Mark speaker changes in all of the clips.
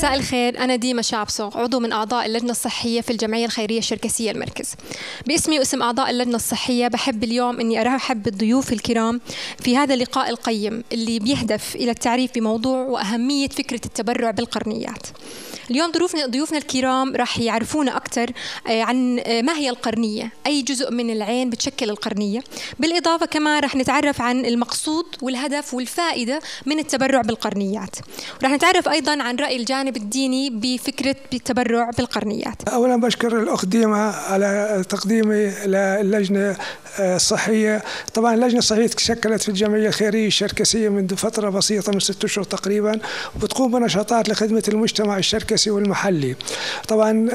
Speaker 1: مساء الخير، أنا ديما شابسو، عضو من أعضاء اللجنة الصحية في الجمعية الخيرية الشركسية المركز. باسمي واسم أعضاء اللجنة الصحية بحب اليوم إني أرحب بالضيوف الكرام في هذا اللقاء القيم اللي بيهدف إلى التعريف بموضوع وأهمية فكرة التبرع بالقرنيات. اليوم ضيوفنا الكرام راح يعرفونا أكثر عن ما هي القرنية، أي جزء من العين بتشكل القرنية. بالإضافة كمان راح نتعرف عن المقصود والهدف والفائدة من التبرع بالقرنيات. راح نتعرف أيضا عن رأي الجانب الديني بفكرة التبرع بالقرنيات.
Speaker 2: أولا بشكر الأخت ديما على تقديمي للجنة الصحية. طبعا اللجنة الصحية تشكلت في الجمعية الخيرية الشركسية منذ فترة بسيطة من 6 أشهر تقريبا، وبتقوم بنشاطات لخدمة المجتمع الشركسي والمحلي. طبعا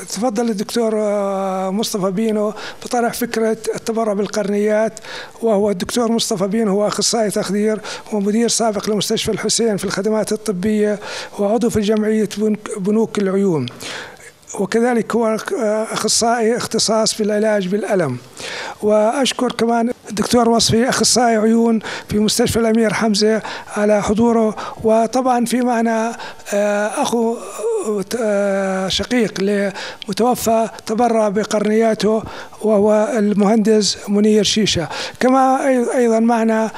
Speaker 2: تفضل الدكتور مصطفى بينو بطرح فكرة التبرع بالقرنيات، وهو الدكتور مصطفى بينو هو أخصائي تخدير ومدير سابق لمستشفى الحسين في الخدمات الطبية وعضو في جمعية بنوك العيون، وكذلك هو أخصائي اختصاص في العلاج بالألم. وأشكر كمان الدكتور وصفي أخصائي عيون في مستشفى الأمير حمزة على حضوره. وطبعا في معنا أخو شقيق لمتوفى تبرع بقرنياته وهو المهندس منير شيشة. كما أيضا معنا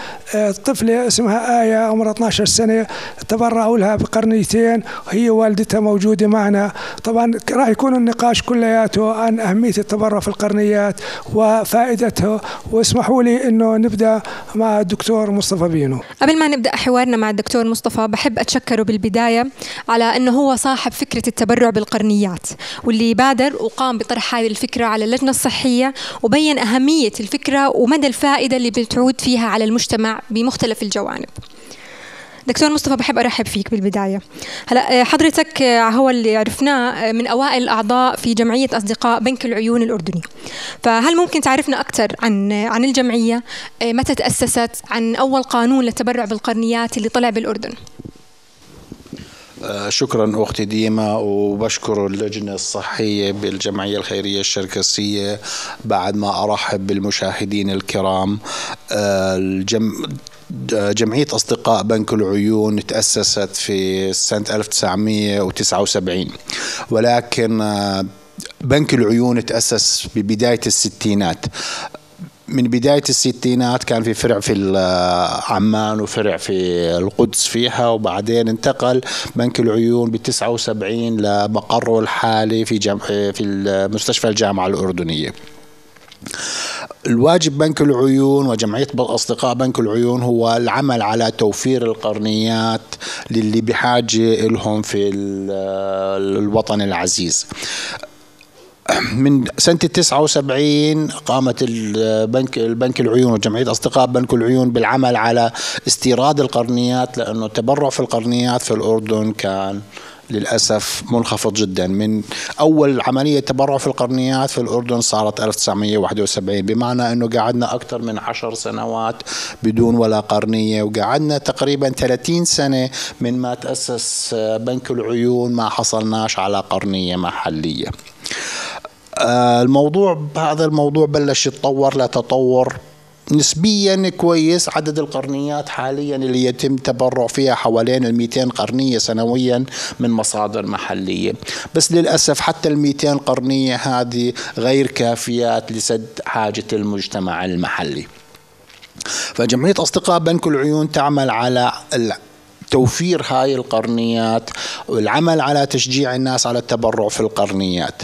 Speaker 2: طفلة اسمها آية عمرها 12 سنة تبرعوا لها بقرنيتين، هي والدتها موجودة معنا. طبعا راح يكون النقاش كلياته عن أهمية التبرع في القرنيات وفائدته، واسمحوا لي أنه نبدأ مع الدكتور مصطفى بينو.
Speaker 1: قبل ما نبدأ حوارنا مع الدكتور مصطفى بحب أتشكره بالبداية على أنه هو صاحب فكرة التبرع بالقرنيات، واللي بادر وقام بطرح هذه الفكرة على اللجنة الصحية وبين أهمية الفكرة ومدى الفائدة اللي بتعود فيها على المجتمع بمختلف الجوانب. دكتور مصطفى بحب أرحب فيك بالبداية. هلا حضرتك هو اللي عرفناه من أوائل الأعضاء في جمعية أصدقاء بنك العيون الأردني، فهل ممكن تعرفنا أكثر عن الجمعية، متى تأسست، عن أول قانون للتبرع بالقرنيات اللي طلع بالأردن؟
Speaker 3: شكرا أختي ديما، وبشكر اللجنة الصحية بالجمعية الخيرية الشركسية. بعد ما أرحب بالمشاهدين الكرام، جمعية أصدقاء بنك العيون تأسست في سنة 1979، ولكن بنك العيون تأسس ببداية الستينات. من بداية الستينات كان في فرع في عمان وفرع في القدس فيها، وبعدين انتقل بنك العيون ب79 لمقره الحالي في مستشفى الجامعة الأردنية. الواجب بنك العيون وجمعية أصدقاء بنك العيون هو العمل على توفير القرنيات للي بحاجة لهم في الوطن العزيز. من سنة 79 قامت البنك العيون وجمعية أصدقاء بنك العيون بالعمل على استيراد القرنيات، لأنه التبرع في القرنيات في الأردن كان للأسف منخفض جدا. من أول عملية تبرع في القرنيات في الأردن صارت 1971، بمعنى أنه قعدنا أكثر من 10 سنوات بدون ولا قرنية، وقعدنا تقريبا 30 سنة من ما تأسس بنك العيون ما حصلناش على قرنية محلية. هذا الموضوع بلش يتطور لتطور نسبيا كويس. عدد القرنيات حاليا اللي يتم تبرع فيها حوالين 200 قرنية سنويا من مصادر محلية، بس للأسف حتى 200 قرنية هذه غير كافيات لسد حاجة المجتمع المحلي. فجمعية أصدقاء بنك العيون تعمل على توفير هاي القرنيات والعمل على تشجيع الناس على التبرع في القرنيات.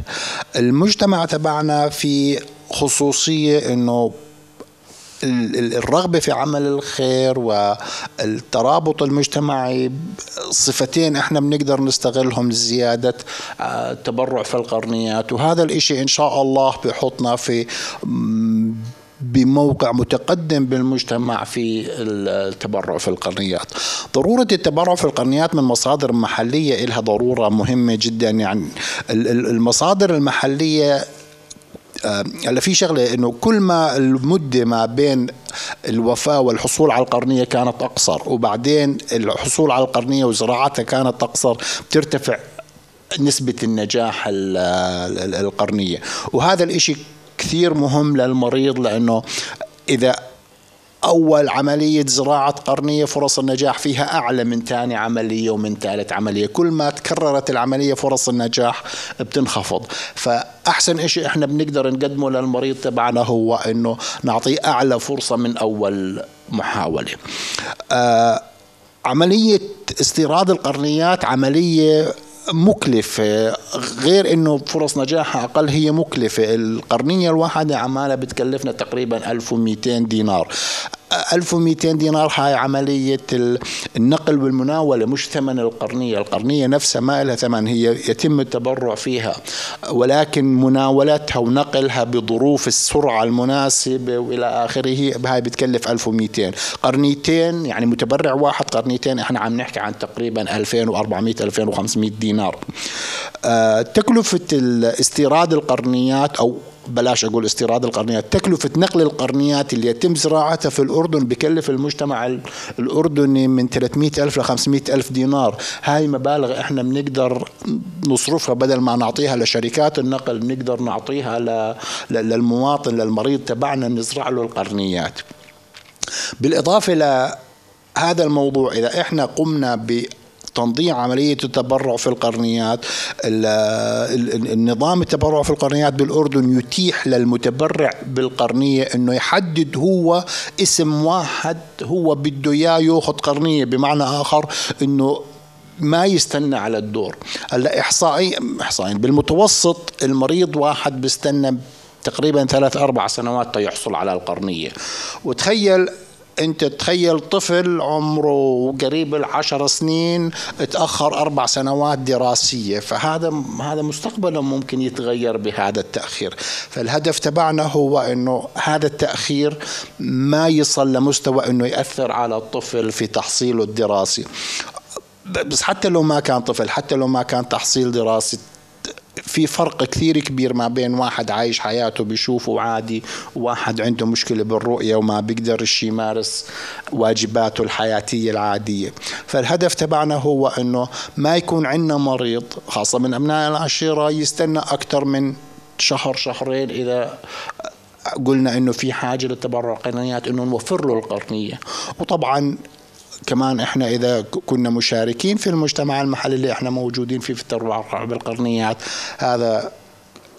Speaker 3: المجتمع تبعنا في خصوصية انه الرغبة في عمل الخير والترابط المجتمعي صفتين احنا بنقدر نستغلهم لزيادة التبرع في القرنيات، وهذا الاشي ان شاء الله بحطنا في بموقع متقدم بالمجتمع في التبرع في القرنيات. ضرورة التبرع في القرنيات من مصادر محلية إلها ضرورة مهمة جدا. يعني المصادر المحلية هلا في شغلة إنه كل ما المدة ما بين الوفاة والحصول على القرنية كانت أقصر، وبعدين الحصول على القرنية وزراعتها كانت أقصر، بترتفع نسبة النجاح القرنية. وهذا الإشي كثير مهم للمريض، لأنه إذا أول عملية زراعة قرنية فرص النجاح فيها أعلى من ثاني عملية ومن ثالث عملية. كل ما تكررت العملية فرص النجاح بتنخفض. فأحسن إشي إحنا بنقدر نقدمه للمريض تبعنا هو إنه نعطيه أعلى فرصة من أول محاولة. عملية استيراد القرنيات عملية مكلفة، غير انه فرص نجاحها اقل، هي مكلفة. القرنية الواحدة عمالة بتكلفنا تقريبا 1200 دينار. 1200 دينار هاي عملية النقل والمناولة، مش ثمن القرنية. القرنية نفسها ما لها ثمن، هي يتم التبرع فيها، ولكن مناولتها ونقلها بظروف السرعة المناسبة وإلى آخره هاي بتكلف 1200. قرنيتين يعني متبرع واحد قرنيتين، احنا عم نحكي عن تقريبا 2400 2500 دينار. تكلفة استيراد القرنيات، أو بلاش أقول استيراد القرنيات، تكلفة نقل القرنيات اللي يتم زراعتها في الأردن بكلف المجتمع الأردني من 300 ألف ل 500 ألف دينار. هاي مبالغ إحنا بنقدر نصرفها، بدل ما نعطيها لشركات النقل بنقدر نعطيها للمواطن، للمريض تبعنا، نزرع له القرنيات. بالإضافة لهذا الموضوع، إذا إحنا قمنا تنظيم عملية التبرع في القرنيات، النظام التبرع في القرنيات بالأردن يتيح للمتبرع بالقرنية أنه يحدد هو اسم واحد هو بده إياه يأخذ قرنية، بمعنى آخر أنه ما يستنى على الدور. هلا إحصائيا بالمتوسط المريض واحد بيستنى تقريبا 3-4 سنوات تيحصل على القرنية. وتخيل انت، تخيل طفل عمره قريب 10 سنين تأخر 4 سنوات دراسية، فهذا مستقبلا ممكن يتغير بهذا التأخير. فالهدف تبعنا هو انه هذا التأخير ما يصل لمستوى انه يأثر على الطفل في تحصيله الدراسي. بس حتى لو ما كان طفل، حتى لو ما كان تحصيل دراسي، في فرق كثير كبير ما بين واحد عايش حياته بيشوفه عادي، وواحد عنده مشكلة بالرؤية وما بيقدرش يمارس واجباته الحياتية العادية. فالهدف تبعنا هو أنه ما يكون عندنا مريض، خاصة من أبناء العشيرة، يستنى أكثر من شهر شهرين إذا قلنا أنه في حاجة للتبرع قرنيات أنه نوفر له القرنية. وطبعا كمان احنا اذا كنا مشاركين في المجتمع المحلي اللي احنا موجودين فيه في التبرع بالقرنيات، هذا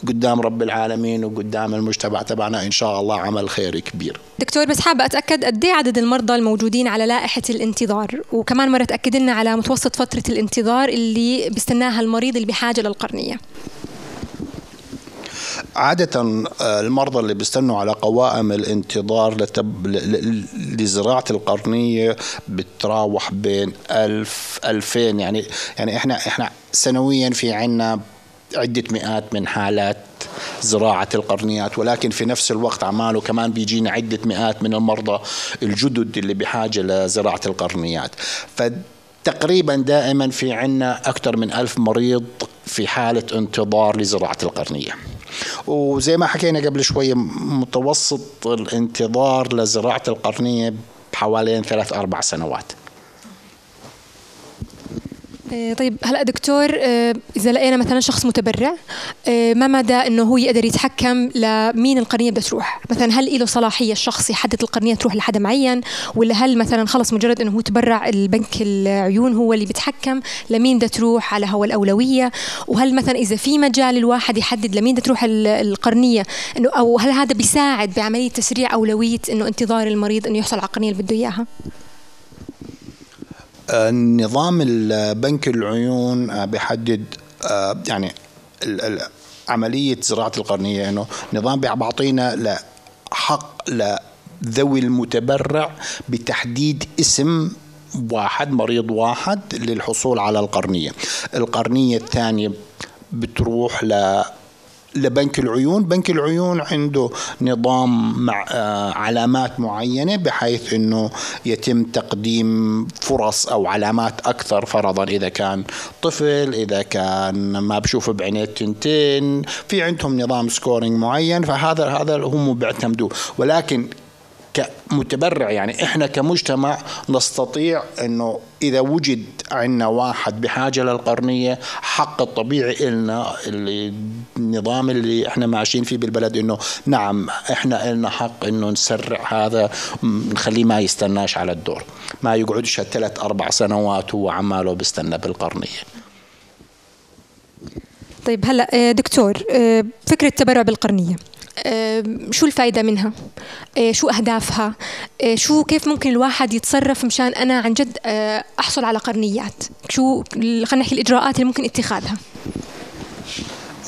Speaker 3: قدام رب العالمين وقدام المجتمع تبعنا ان شاء الله عمل خير كبير.
Speaker 1: دكتور، بس حابة اتاكد قد ايه عدد المرضى الموجودين على لائحة الانتظار، وكمان مرة تاكد لنا على متوسط فترة الانتظار اللي بيستناها المريض اللي بحاجة للقرنية.
Speaker 3: عادة المرضى اللي بيستنوا على قوائم الانتظار لزراعة القرنية بتراوح بين 1000 2000، يعني احنا سنويا في عنا عدة مئات من حالات زراعة القرنيات، ولكن في نفس الوقت عماله كمان بيجينا عدة مئات من المرضى الجدد اللي بحاجة لزراعة القرنيات. فتقريبا دائما في عنا أكثر من 1000 مريض في حالة انتظار لزراعة القرنية. وزي ما حكينا قبل شوية، متوسط الانتظار لزراعة القرنية بحوالي 3-4 سنوات.
Speaker 1: طيب هلا دكتور، إذا لقينا مثلا شخص متبرع، ما مدى إنه هو يقدر يتحكم لمين القرنية بدها تروح؟ مثلا هل له صلاحية الشخص يحدد القرنية تروح لحدا معين، ولا هل مثلا خلص مجرد إنه هو تبرع البنك العيون هو اللي بيتحكم لمين بدها تروح على هو الأولوية؟ وهل مثلا إذا في مجال الواحد يحدد لمين بدها تروح القرنية، إنه أو هل هذا بيساعد بعملية تسريع أولوية إنه انتظار المريض إنه يحصل على القرنية اللي بده إياها؟
Speaker 3: نظام البنك العيون بيحدد يعني عملية زراعة القرنية، إنه نظام بيعطينا حق لذوي المتبرع بتحديد اسم واحد، مريض واحد للحصول على القرنية. القرنية الثانية بتروح لبنك العيون. بنك العيون عنده نظام مع علامات معينة بحيث أنه يتم تقديم فرص أو علامات أكثر، فرضا إذا كان طفل، إذا كان ما بشوف بعينيه تنتين، في عندهم نظام scoring معين، فهذا هم بيعتمدوه. ولكن كمتبرع، يعني احنا كمجتمع نستطيع انه اذا وجد عندنا واحد بحاجة للقرنيه، حق الطبيعي إلنا اللي النظام اللي احنا ماشيين فيه بالبلد انه نعم احنا إلنا حق انه نسرع هذا، نخليه ما يستناش على الدور، ما يقعدش 3-4 سنوات هو عماله بيستنى بالقرنيه.
Speaker 1: طيب هلا دكتور، فكرة التبرع بالقرنيه شو الفائدة منها؟ شو أهدافها؟ شو كيف ممكن الواحد يتصرف مشان أنا عن جد أحصل على قرنيات؟ شو خلينا نحكي الإجراءات اللي ممكن اتخاذها؟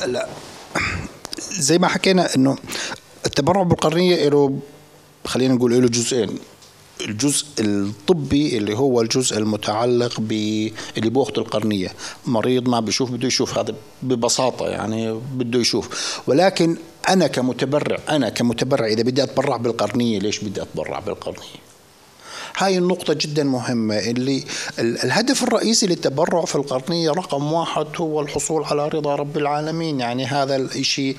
Speaker 3: لا زي ما حكينا إنه التبرع بالقرنية له، خلينا نقول له جزئين. الجزء الطبي اللي هو الجزء المتعلق باللي بأخذ القرنية، مريض ما بيشوف بده يشوف، هذا ببساطة يعني بده يشوف. ولكن أنا كمتبرع إذا بدي أتبرع بالقرنية، ليش بدي أتبرع بالقرنية؟ هاي النقطة جدا مهمة. اللي الهدف الرئيسي للتبرع في القرنية رقم 1 هو الحصول على رضا رب العالمين. يعني هذا الإشي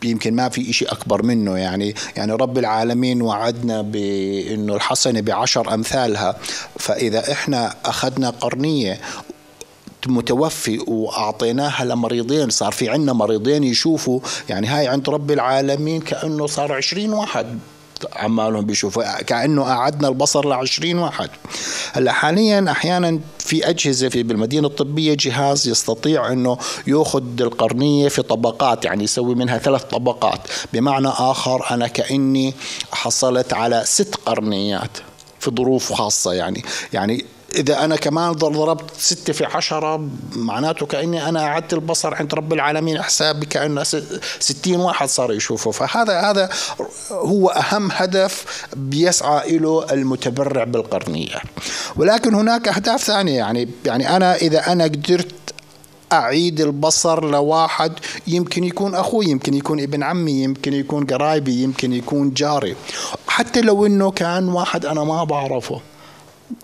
Speaker 3: يمكن ما في إشي أكبر منه. يعني رب العالمين وعدنا بأنه الحسنة ب10 أمثالها، فإذا إحنا أخذنا قرنية متوفي وأعطيناها لمريضين، صار في عنا مريضين يشوفوا، يعني هاي عند رب العالمين كأنه صار 20 واحد عمالهم بيشوفوا، كأنه أعدنا البصر ل20 واحد. هلا حاليا أحيانا في أجهزة في بالمدينة الطبية جهاز يستطيع أنه يأخذ القرنية في طبقات، يعني يسوي منها 3 طبقات. بمعنى آخر أنا كأني حصلت على 6 قرنيات في ظروف خاصة. يعني إذا أنا كمان ضربت 6 في 10 معناته كأني أنا أعدت البصر عند رب العالمين حسابي كأنه 60 واحد صار يشوفه. فهذا هو أهم هدف بيسعى إله المتبرع بالقرنية. ولكن هناك أهداف ثانية. يعني أنا إذا أنا قدرت أعيد البصر لواحد، يمكن يكون أخوي، يمكن يكون ابن عمي، يمكن يكون قرايبي، يمكن يكون جاري، حتى لو إنه كان واحد أنا ما بعرفه،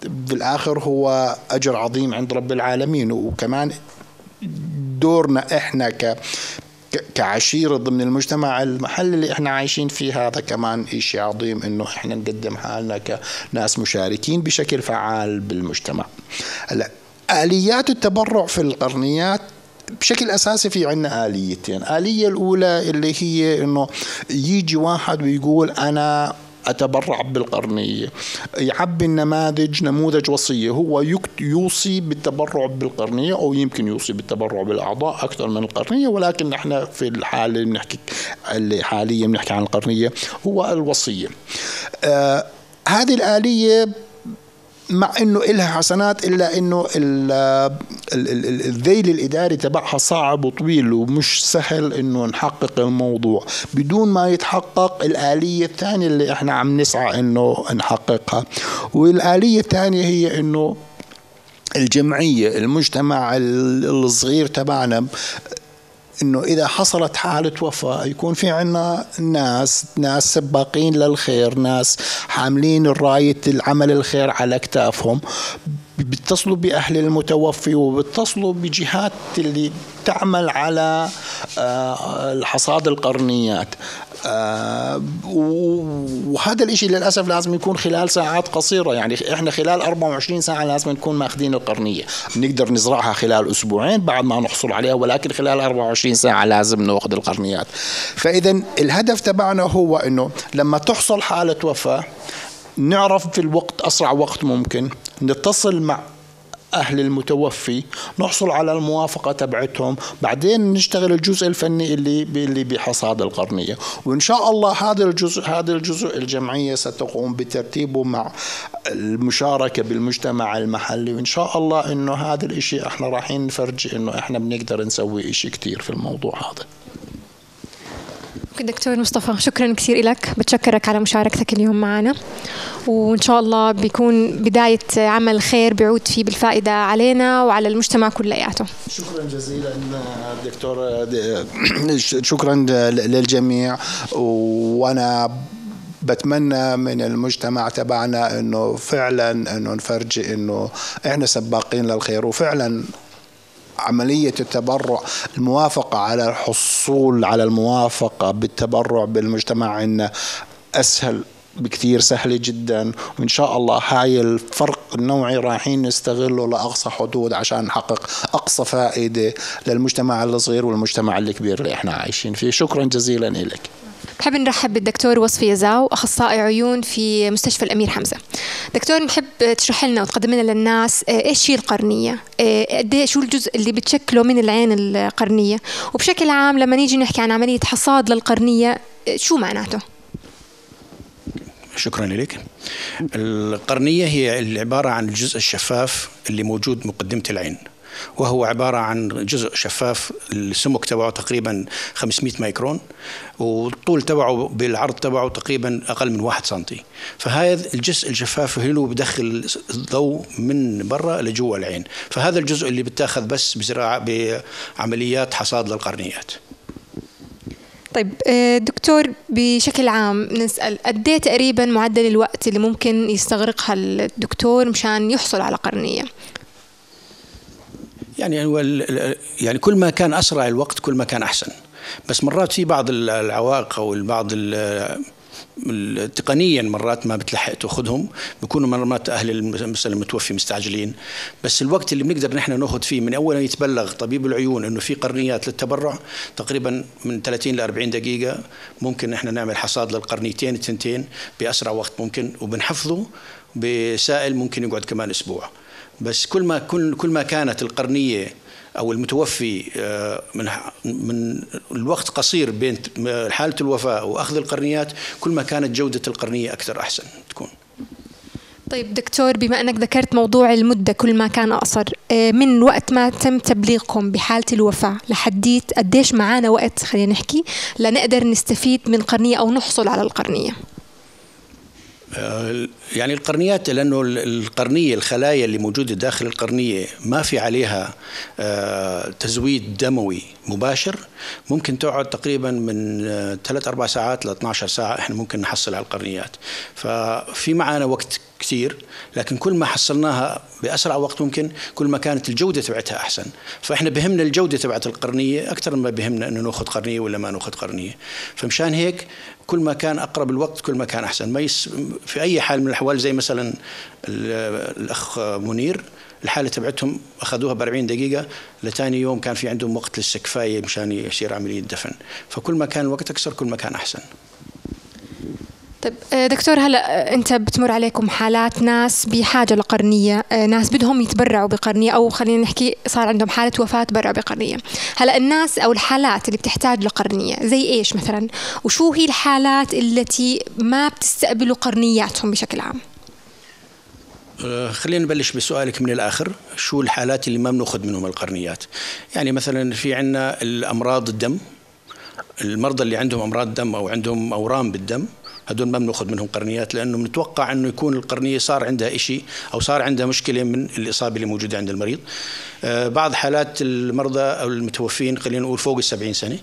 Speaker 3: بالآخر هو أجر عظيم عند رب العالمين. وكمان دورنا إحنا كعشيرة ضمن المجتمع المحلي اللي إحنا عايشين فيه، هذا كمان إشي عظيم إنه إحنا نقدم حالنا كناس مشاركين بشكل فعال بالمجتمع. هلا آليات التبرع في القرنيات بشكل أساسي في عنا آليتين. آلية الأولى اللي هي إنه يجي واحد ويقول أنا أتبرع بالقرنية، يعبي النماذج نموذج وصية، هو يوصي بالتبرع بالقرنية أو يمكن يوصي بالتبرع بالأعضاء أكثر من القرنية، ولكن نحن في الحالة اللي بنحكي اللي حاليا بنحكي عن القرنية هو الوصية. هذه الآلية مع انه إلها حسنات، الا انه الذيل الاداري تبعها صعب وطويل ومش سهل انه نحقق الموضوع بدون ما يتحقق الآلية الثانية اللي احنا عم نسعى انه نحققها. والآلية الثانية هي انه الجمعية، المجتمع الصغير تبعنا، انه اذا حصلت حالة وفاة يكون في عنا ناس سباقين للخير، ناس حاملين الراية العمل الخير على اكتافهم، بيتصلوا بأهل المتوفي وبيتصلوا بجهات اللي تعمل على الحصاد القرنيات. وهذا الاشي للأسف لازم يكون خلال ساعات قصيرة، يعني احنا خلال 24 ساعة لازم نكون ماخذين القرنية، نقدر نزرعها خلال أسبوعين بعد ما نحصل عليها، ولكن خلال 24 ساعة لازم ناخذ القرنيات. فإذا الهدف تبعنا هو انه لما تحصل حالة وفاة نعرف في الوقت، أسرع وقت ممكن، نتصل مع أهل المتوفي، نحصل على الموافقة تبعتهم، بعدين نشتغل الجزء الفني اللي بحصاد القرنية. وإن شاء الله هذا الجزء الجمعية ستقوم بترتيبه مع المشاركة بالمجتمع المحلي، وإن شاء الله إنه هذا الإشي إحنا رايحين نفرجي إنه إحنا بنقدر نسوي إشي كتير في الموضوع هذا.
Speaker 1: دكتور مصطفى، شكرا كثير لك، بتشكرك على مشاركتك اليوم معنا، وإن شاء الله بيكون بداية عمل خير بيعود فيه بالفائدة علينا وعلى المجتمع كلياته.
Speaker 3: شكرا جزيلا دكتور، شكرا للجميع، وأنا بتمنى من المجتمع تبعنا إنه فعلا إنه نفرجي إنه إحنا سباقين للخير، وفعلا عملية التبرع، الموافقة على الحصول على الموافقة بالتبرع بالمجتمع عندنا أسهل بكثير سهلة جدا، وإن شاء الله هاي الفرق النوعي رايحين نستغله لأقصى حدود عشان نحقق أقصى فائدة للمجتمع الصغير والمجتمع الكبير اللي احنا عايشين فيه. شكرا جزيلا لك.
Speaker 1: بحب نرحب بالدكتور وصفي يزاو، أخصائي عيون في مستشفى الأمير حمزة. دكتور، نحب تشرح لنا وتقدم لنا للناس إيش هي القرنية، قد شو الجزء اللي بتشكله من العين القرنية، وبشكل عام لما نيجي نحكي عن عملية حصاد للقرنية شو معناته؟
Speaker 4: شكرا لك. القرنية هي عبارة عن الجزء الشفاف اللي موجود مقدمة العين، وهو عبارة عن جزء شفاف السمك تبعه تقريبا 500 مايكرون، والطول تبعه بالعرض تبعه تقريبا أقل من 1 سنتي. فهذا الجزء الشفاف هو بدخل الضوء من برا لجوا العين، فهذا الجزء اللي بتاخذ بس بزراعة بعمليات حصاد للقرنيات.
Speaker 1: طيب دكتور، بشكل عام نسأل قد ايه تقريبا معدل الوقت اللي ممكن يستغرقها الدكتور مشان يحصل على قرنية؟
Speaker 4: يعني كل ما كان أسرع الوقت كل ما كان أحسن، بس مرات في بعض العوائق أو بعض تقنيا مرات ما بتلحق تاخذهم، بيكونوا مرات اهل مثلا المتوفي مستعجلين. بس الوقت اللي بنقدر نحن ناخذ فيه من اول ما يتبلغ طبيب العيون انه في قرنيات للتبرع تقريبا من 30 ل 40 دقيقة ممكن نحن نعمل حصاد للقرنيتين التنتين باسرع وقت ممكن، وبنحفظه بسائل ممكن يقعد كمان اسبوع. بس كل ما كانت القرنيه او المتوفي من الوقت قصير بين حاله الوفاة واخذ القرنيات، كل ما كانت جوده القرنيه اكثر احسن تكون.
Speaker 1: طيب دكتور، بما انك ذكرت موضوع المدة كل ما كان اقصر، من وقت ما تم تبليغكم بحاله الوفاة لحديت قديش معانا وقت خلينا نحكي لنقدر نستفيد من قرنيه او نحصل على القرنيه؟
Speaker 4: يعني القرنيات، لأنه القرنية الخلايا اللي موجودة داخل القرنية ما في عليها تزويد دموي مباشر، ممكن تقعد تقريبا من 3-4 ساعات ل 12 ساعة احنا ممكن نحصل على القرنيات. ففي معنا وقت كثير، لكن كل ما حصلناها بأسرع وقت ممكن كل ما كانت الجودة تبعتها أحسن. فإحنا بهمنا الجودة تبعت القرنية أكثر ما بهمنا إنه نأخذ قرنية ولا ما نأخذ قرنية. فمشان هيك كل ما كان أقرب الوقت كل ما كان أحسن. ما في أي حال من الأحوال، زي مثلا الأخ منير الحالة تبعتهم أخذوها ب40 دقيقة، لتاني يوم كان في عندهم وقت لسه كفاية مشان يصير عملية دفن. فكل ما كان الوقت أكثر كل ما كان أحسن.
Speaker 1: طيب دكتور، هلا انت بتمر عليكم حالات ناس بحاجة لقرنيه، ناس بدهم يتبرعوا بقرنيه، او خلينا نحكي صار عندهم حاله وفاه تبرعوا بقرنيه. هلا الناس او الحالات اللي بتحتاج لقرنيه زي ايش مثلا؟ وشو هي الحالات التي ما بتستقبلوا قرنياتهم بشكل عام؟
Speaker 4: خلينا نبلش بسؤالك من الآخر، شو الحالات اللي ما بنأخذ منهم القرنيات؟ يعني مثلا في عندنا الأمراض الدم، المرضى اللي عندهم أمراض دم أو عندهم أورام بالدم، هدول ما بنأخذ منهم قرنيات، لأنه بنتوقع أنه يكون القرنية صار عندها إشي أو صار عندها مشكلة من الإصابة اللي موجودة عند المريض. بعض حالات المرضى أو المتوفين خلينا نقول فوق 70 سنة،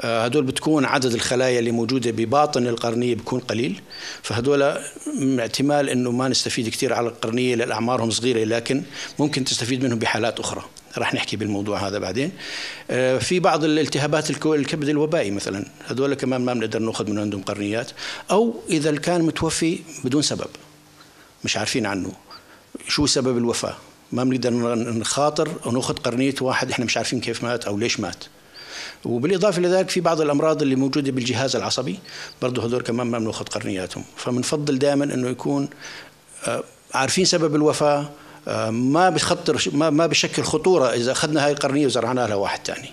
Speaker 4: هدول بتكون عدد الخلايا اللي موجودة بباطن القرنية بيكون قليل، فهدول احتمال أنه ما نستفيد كثير على القرنية لأن أعمارهم صغيرة، لكن ممكن تستفيد منهم بحالات أخرى، راح نحكي بالموضوع هذا بعدين. في بعض الالتهابات الكبد الوبائي مثلا، هدول كمان ما بنقدر نأخذ من عندهم قرنيات، أو إذا كان متوفي بدون سبب مش عارفين عنه شو سبب الوفاة، ما بنقدر نخاطر ونأخذ قرنية واحد إحنا مش عارفين كيف مات أو ليش مات. وبالإضافة لذلك في بعض الأمراض اللي موجودة بالجهاز العصبي برضه هدول كمان ما بنأخذ قرنياتهم. فبنفضل دائما إنه يكون عارفين سبب الوفاة، ما بخطر، ما بشكل خطورة إذا أخذنا هاي القرنية وزرعناها لواحد ثاني.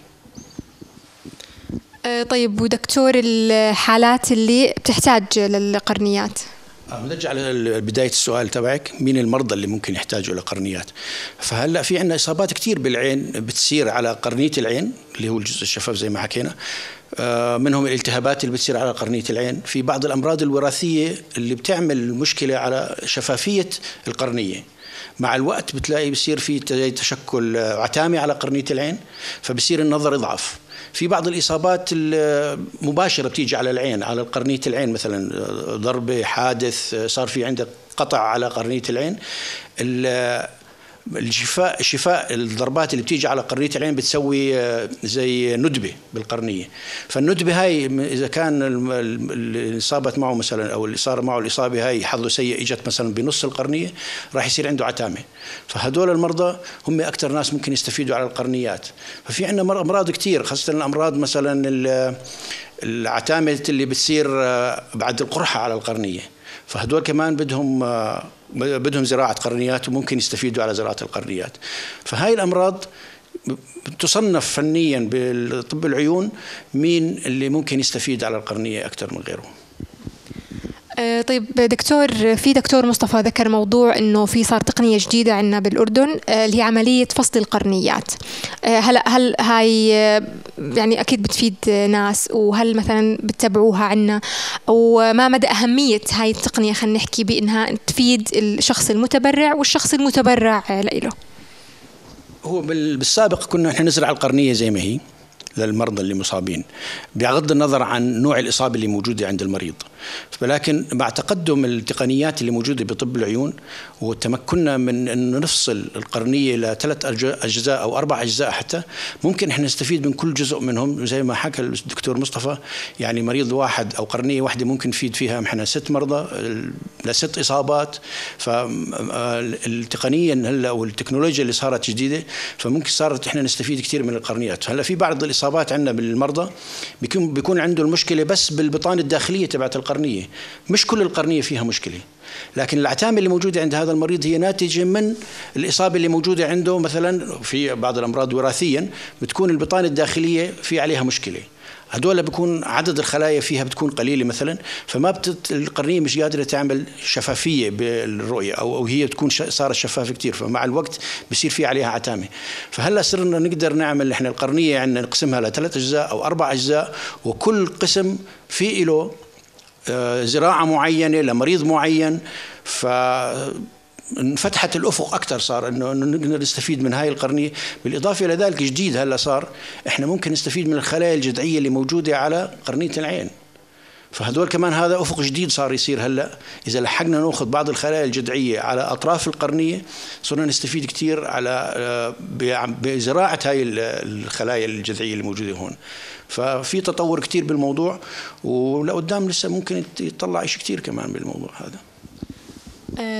Speaker 1: طيب ودكتور، الحالات اللي بتحتاج للقرنيات؟
Speaker 4: نرجع لبداية السؤال تبعك، مين المرضى اللي ممكن يحتاجوا لقرنيات؟ فهلا في عندنا إصابات كثير بالعين بتصير على قرنية العين اللي هو الجزء الشفاف زي ما حكينا، منهم الالتهابات اللي بتصير على قرنية العين، في بعض الأمراض الوراثية اللي بتعمل مشكلة على شفافية القرنية، مع الوقت بتلاقي بصير في تشكل عتامي على قرنية العين، فبصير النظر يضعف. في بعض الإصابات المباشرة بتيجي على العين، على قرنية العين، مثلا ضربة، حادث، صار في عندك قطع على قرنية العين، الشفاء شفاء الضربات اللي بتيجي على قرنيه العين بتسوي زي ندبه بالقرنيه. فالندبه هاي اذا كان اللي صابت معه مثلا او اللي صار معه الاصابة هاي حظه سيء، اجت مثلا بنص القرنيه، راح يصير عنده عتامه. فهدول المرضى هم اكثر ناس ممكن يستفيدوا على القرنيات. ففي عندنا امراض كثير، خاصة الامراض مثلا العتامه اللي بتصير بعد القرحه على القرنيه، فهدول كمان بدهم زراعة قرنيات وممكن يستفيدوا على زراعة القرنيات. فهاي الأمراض تصنف فنيا بالطب العيون مين اللي ممكن يستفيد على القرنية أكثر من غيره.
Speaker 1: طيب دكتور، في دكتور مصطفى ذكر موضوع انه في صار تقنية جديدة عندنا بالاردن اللي هي عملية فصل القرنيات. هلا هل هاي يعني اكيد بتفيد ناس، وهل مثلا بتتبعوها عندنا، وما مدى اهمية هاي التقنية، خلينا نحكي بانها تفيد الشخص المتبرع والشخص المتبرع له؟
Speaker 4: هو بالسابق كنا احنا نزرع القرنيه زي ما هي للمرضى اللي مصابين بغض النظر عن نوع الإصابة اللي موجودة عند المريض، ولكن مع تقدم التقنيات اللي موجودة بطب العيون وتمكننا من أن نفصل القرنية لثلاث أجزاء أو 4 أجزاء حتى، ممكن إحنا نستفيد من كل جزء منهم. زي ما حكى الدكتور مصطفى، يعني مريض واحد أو قرنية واحدة ممكن نفيد فيها إحنا 6 مرضى ل6 إصابات. فالتقنية هلا والتكنولوجيا اللي صارت جديدة، فممكن صارت إحنا نستفيد كثير من القرنيات. هلا في بعض الإصابات عندنا بالمرضى بيكون عنده المشكلة بس بالبطانة الداخلية تبعت القرنية، مش كل القرنية فيها مشكلة، لكن العتامة اللي موجودة عند هذا المريض هي ناتجة من الإصابة اللي موجودة عنده. مثلا في بعض الأمراض وراثيا بتكون البطانة الداخلية في عليها مشكلة، هدول بيكون عدد الخلايا فيها بتكون قليلة مثلا، فما القرنية مش قادرة تعمل شفافية بالرؤية، أو هي تكون صارت شفافة كتير، فمع الوقت بصير في عليها عتامة. فهلا صرنا نقدر نعمل إحنا القرنية عندنا نقسمها ل3 أجزاء أو 4 أجزاء، وكل قسم في له زراعة معينة لمريض معين. ف انفتحت الأفق أكثر، صار إنه نقدر نستفيد من هاي القرنية. بالإضافة إلى ذلك جديد هلا صار إحنا ممكن نستفيد من الخلايا الجذعية اللي موجودة على قرنية العين، فهدول كمان هذا أفق جديد صار يصير هلا. إذا لحقنا نأخذ بعض الخلايا الجذعية على أطراف القرنية صرنا نستفيد كثير على بزراعة هاي الخلايا الجذعية اللي موجودة هون. ففي تطور كثير بالموضوع، ولقدام لسه ممكن يطلع شيء كثير كمان بالموضوع هذا.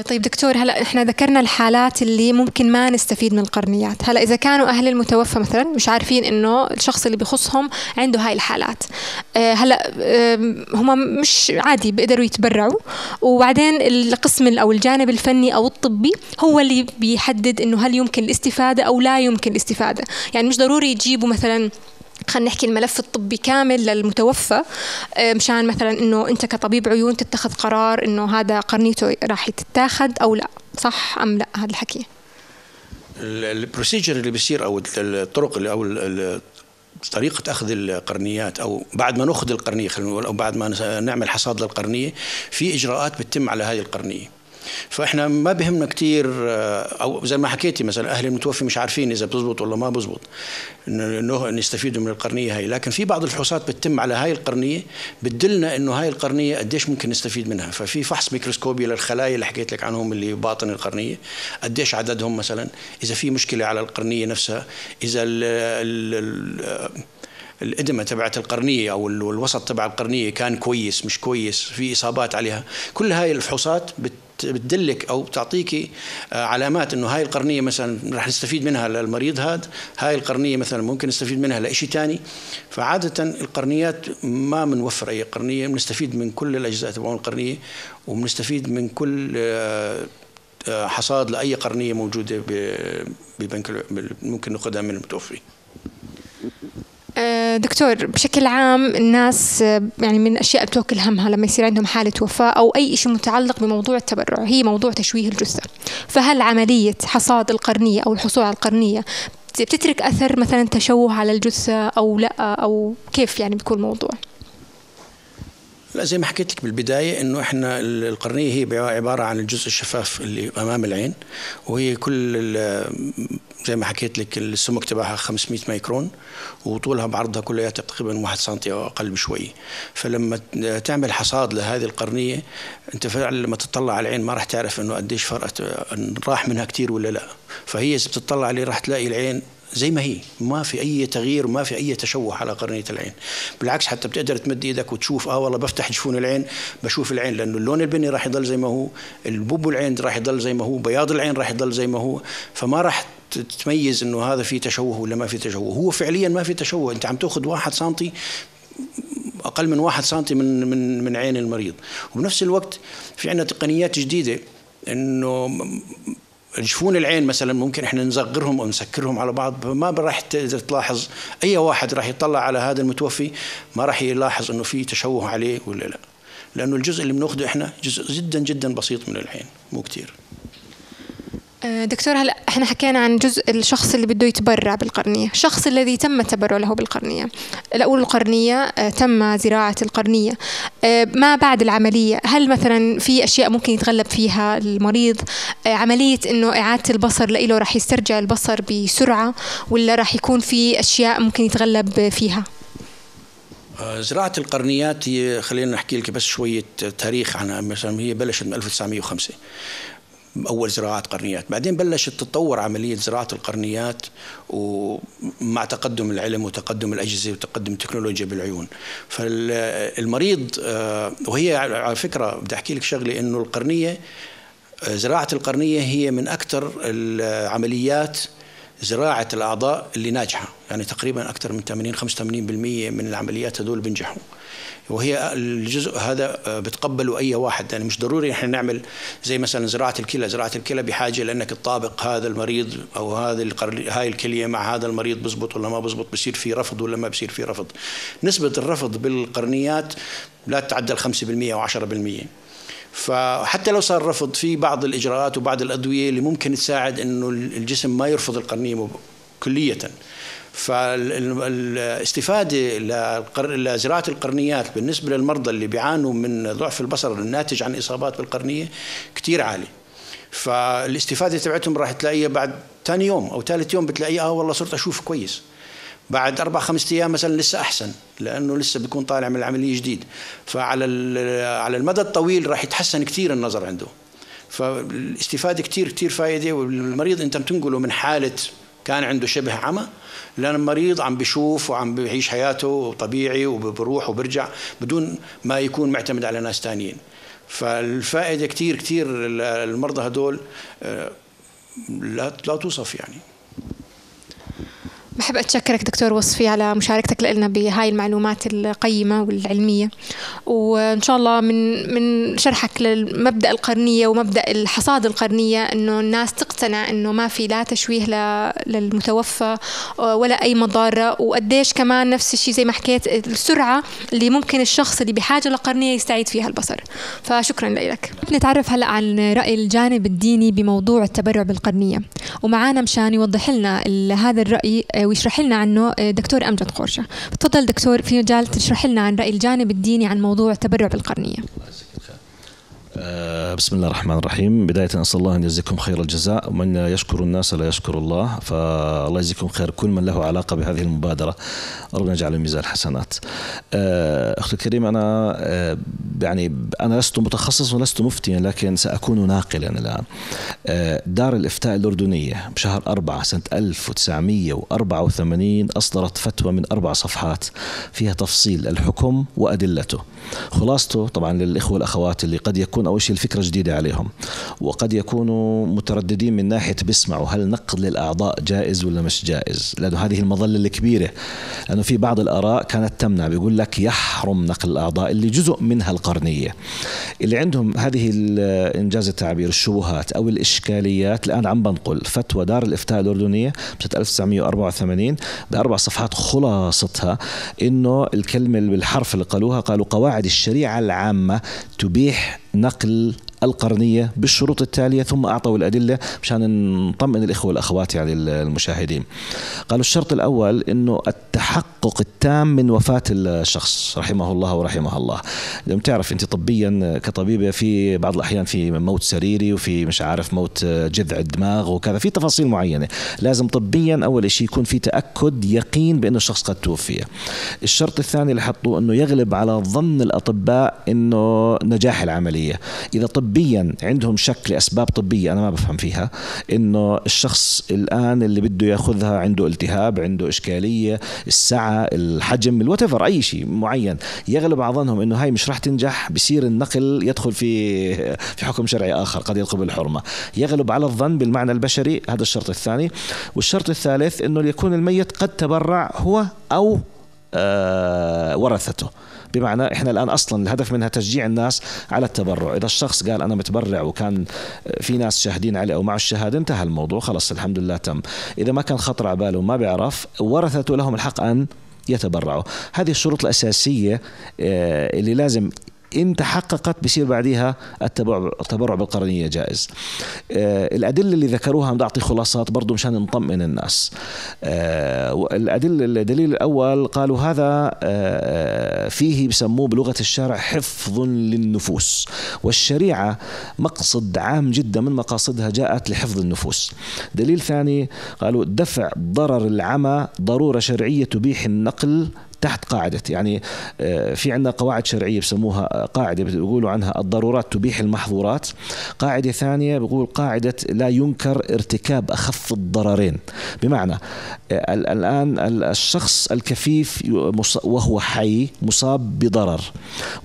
Speaker 1: طيب دكتور، هلا احنا ذكرنا الحالات اللي ممكن ما نستفيد من القرنيات. هلا اذا كانوا اهل المتوفى مثلا مش عارفين انه الشخص اللي بخصهم عنده هاي الحالات، هلا هم مش عادي بيقدروا يتبرعوا، وبعدين القسم او الجانب الفني او الطبي هو اللي بيحدد انه هل يمكن الاستفادة او لا يمكن الاستفادة. يعني مش ضروري يجيبوا مثلا خلينا نحكي الملف الطبي كامل للمتوفى مشان مثلا انه انت كطبيب عيون تتخذ قرار انه هذا قرنيته راح تتاخذ او لا، صح ام لا هذا الحكي؟
Speaker 4: ال procedure اللي بيصير او الطرق اللي او طريقة أخذ القرنيات، أو بعد ما نأخذ القرنية خلينا نقول، أو بعد ما نعمل حصاد للقرنية، في إجراءات بتتم على هذه القرنية. فإحنا ما بهمنا كتير، أو زي ما حكيتي مثلا أهل المتوفي مش عارفين إذا بتزبط ولا ما بزبط إنه نستفيدوا من القرنية هاي، لكن في بعض الفحوصات بتتم على هاي القرنية بتدلنا إنه هاي القرنية قديش ممكن نستفيد منها. ففي فحص ميكروسكوبي للخلايا اللي حكيت لك عنهم اللي باطن القرنية، قديش عددهم مثلا، إذا في مشكلة على القرنية نفسها، إذا الإدمة تبعت القرنية أو الوسط تبع القرنية كان كويس مش كويس، في إصابات عليها. كل هاي الفحوصات بتدلك أو بتعطيكي علامات إنه هاي القرنية مثلا رح نستفيد منها للمريض هذا، هاي القرنية مثلا ممكن نستفيد منها لإشي تاني. فعادة القرنيات ما بنوفر أي قرنية، بنستفيد من كل الأجزاء تبعون القرنية، وبنستفيد من كل حصاد لأي قرنية موجودة ببنك ممكن نأخذها من المتوفي.
Speaker 1: دكتور، بشكل عام الناس يعني من الأشياء بتوكل همها لما يصير عندهم حالة وفاة أو أي شيء متعلق بموضوع التبرع هي موضوع تشويه الجثة. فهل عملية حصاد القرنية أو الحصول على القرنية بتترك أثر مثلا تشوه على الجثة أو لا، أو كيف يعني بيكون الموضوع؟
Speaker 4: لا، زي ما حكيت لك بالبداية انه احنا القرنيه هي عبارة عن الجزء الشفاف اللي امام العين، وهي كل زي ما حكيت لك السمك تبعها 500 مايكرون، وطولها بعرضها كلها تقريبا 1 سم او اقل بشوي. فلما تعمل حصاد لهذه القرنيه انت فعلا لما تطلع على العين ما راح تعرف انه قديش فرقت، راح منها كثير ولا لا. فهي اذا بتطلع عليه راح تلاقي العين زي ما هي، ما في اي تغيير وما في اي تشوه على قرنيه العين. بالعكس حتى بتقدر تمد ايدك وتشوف، والله بفتح جفون العين بشوف العين، لانه اللون البني راح يضل زي ما هو، البوب العين راح يضل زي ما هو، بياض العين راح يضل زي ما هو. فما راح تميز انه هذا في تشوه ولا ما في تشوه. هو فعليا ما في تشوه، انت عم تاخذ 1 سنتي، اقل من 1 سنتي من من من عين المريض. وبنفس الوقت في عندنا تقنيات جديدة انه جفون العين مثلا ممكن احنا نصغرهم او نسكرهم على بعض، ما راح تقدر تلاحظ، اي واحد راح يطلع على هذا المتوفي ما راح يلاحظ انه في تشوه عليه ولا لا، لانه الجزء اللي بناخده احنا جزء جدا جدا بسيط من العين، مو كثير.
Speaker 1: دكتور، هلا احنا حكينا عن جزء الشخص اللي بده يتبرع بالقرنية، الشخص الذي تم التبرع له بالقرنية، الأول القرنية تم زراعة القرنية، ما بعد العملية هل مثلا في أشياء ممكن يتغلب فيها المريض؟ عملية إنه إعادة البصر لإله راح يسترجع البصر بسرعة ولا راح يكون في أشياء ممكن يتغلب فيها؟
Speaker 4: زراعة القرنيات هي، خلينا نحكي لك بس شوية تاريخ عنها. مثلا هي بلشت من 1905 أول زراعة قرنيات، بعدين بلشت تتطور عملية زراعة القرنيات ومع تقدم العلم وتقدم الأجهزة وتقدم التكنولوجيا بالعيون. فالمريض، وهي على فكرة بدي أحكي لك شغلة، إنه القرنية، زراعة القرنية هي من أكثر العمليات زراعة الأعضاء اللي ناجحة، يعني تقريبا أكثر من 80-85% من العمليات هذول بنجحوا. وهي الجزء هذا بتقبله أي واحد، يعني مش ضروري إحنا نعمل زي مثلا زراعة الكلى. زراعة الكلى بحاجة لأنك تطابق هذا المريض أو هذا هاي الكلية مع هذا المريض، بزبط ولا ما بزبط، بصير في رفض ولا ما بصير في رفض. نسبة الرفض بالقرنيات لا تتعدى 5% أو 10%. فحتى لو صار رفض في بعض الإجراءات وبعض الأدوية اللي ممكن تساعد إنه الجسم ما يرفض القرنية كلية. فالاستفادة لزراعة القرنيات بالنسبة للمرضى اللي بيعانوا من ضعف البصر الناتج عن إصابات بالقرنية كتير عالي. فالاستفادة تبعتهم راح تلاقيها بعد ثاني يوم أو ثالث يوم، بتلاقيها والله صرت أشوف كويس. بعد 4-5 أيام مثلا لسه أحسن، لأنه لسه بيكون طالع من العملية جديد. فعلى على المدى الطويل راح يتحسن كتير النظر عنده. فالاستفادة كتير كتير فائدة. والمريض أنت بتنقله من حالة كان عنده شبه عمى لأن المريض عم بيشوف وعم بيعيش حياته طبيعي وبروح وبرجع بدون ما يكون معتمد على ناس تانيين. فالفائدة كتير كتير المرضى هدول لا توصف يعني.
Speaker 1: بحب أتشكرك دكتور وصفي على مشاركتك لنا بهاي المعلومات القيمة والعلمية، وإن شاء الله من شرحك للمبدأ القرنية ومبدأ الحصاد القرنية إنه الناس تقتنع إنه ما في لا تشويه للمتوفى ولا أي مضارة، وقديش كمان نفس الشيء زي ما حكيت السرعة اللي ممكن الشخص اللي بحاجة لقرنية يستعيد فيها البصر. فشكرا لك. نتعرف هلأ عن رأي الجانب الديني بموضوع التبرع بالقرنية، ومعانا مشان يوضح لنا هذا الرأي ويشرح لنا عنه دكتور أمجد قورشة. تفضل دكتور، في مجال تشرح لنا عن رأي الجانب الديني عن موضوع التبرع بالقرنية.
Speaker 5: بسم الله الرحمن الرحيم. بداية أسأل الله أن يجزيكم خير الجزاء، ومن يشكر الناس لا يشكر الله، فالله يجزيكم خير كل من له علاقة بهذه المبادرة، ربنا يجعل ميزان الحسنات. أختي الكريمة، أنا يعني أنا لست متخصص ولست مفتيا، لكن سأكون ناقلا الآن. دار الإفتاء الأردنية بشهر 4 سنة 1984 أصدرت فتوى من 4 صفحات فيها تفصيل الحكم وأدلته. خلاصته طبعا للإخوة والأخوات اللي قد يكون أول شيء الفكرة جديدة عليهم، وقد يكونوا مترددين من ناحية بيسمعوا هل نقل الأعضاء جائز ولا مش جائز، لأنه هذه المظلة الكبيرة، لأنه في بعض الآراء كانت تمنع، بيقول لك يحرم نقل الأعضاء اللي جزء منها القرنية. اللي عندهم هذه إنجاز التعبير الشبهات أو الإشكاليات، الآن عم بنقل فتوى دار الإفتاء الأردنية سنة 1984 ب4 صفحات، خلاصتها إنه الكلمة بالحرف اللي قالوها، قالوا قواعد الشريعة العامة تبيح نقل القرنية بالشروط التالية، ثم أعطوا الأدلة مشان نطمئن الإخوة والأخوات يعني المشاهدين. قالوا الشرط الأول إنه التحقق التام من وفاة الشخص رحمه الله ورحمها الله. لما تعرف أنت طبيا كطبيبة في بعض الأحيان في موت سريري وفي مش عارف موت جذع الدماغ وكذا، في تفاصيل معينة لازم طبيا أول شيء يكون في تأكد يقين بأنه الشخص قد توفي. الشرط الثاني اللي حطوه أنه يغلب على ظن الأطباء أنه نجاح العملية. إذا طبيا عندهم شك لأسباب طبية أنا ما بفهم فيها، أنه الشخص الآن اللي بده يأخذها عنده التهاب، عنده إشكالية، السعة، الحجم، الواتيفر، أي شيء معين يغلب على ظنهم أنه هاي مش راح تنجح، بصير النقل يدخل في حكم شرعي آخر قد يدخل بالحرمة. يغلب على الظن بالمعنى البشري، هذا الشرط الثاني. والشرط الثالث أنه يكون الميت قد تبرع هو أو ورثته. بمعنى إحنا الآن أصلا الهدف منها تشجيع الناس على التبرع. إذا الشخص قال أنا متبرع وكان في ناس شاهدين عليه أو معه الشهادة، انتهى الموضوع، خلص الحمد لله تم. إذا ما كان خطر على باله وما بيعرف، ورثته لهم الحق أن يتبرعوا. هذه الشروط الأساسية اللي لازم إن تحققت بصير بعديها التبرع بالقرنية جائز. الأدلة اللي ذكروها بدي أعطي خلاصات برضو مشان نطمئن الناس. الأدلة، الدليل الأول قالوا هذا فيه بسموه بلغة الشارع حفظ للنفوس، والشريعة مقصد عام جدا من مقاصدها جاءت لحفظ النفوس. دليل ثاني قالوا دفع ضرر العمى ضرورة شرعية تبيح النقل تحت قاعدة، يعني في عندنا قواعد شرعية بسموها قاعدة بيقولوا عنها الضرورات تبيح المحظورات. قاعدة ثانية بيقول قاعدة لا ينكر ارتكاب أخف الضررين، بمعنى الآن الشخص الكفيف وهو حي مصاب بضرر،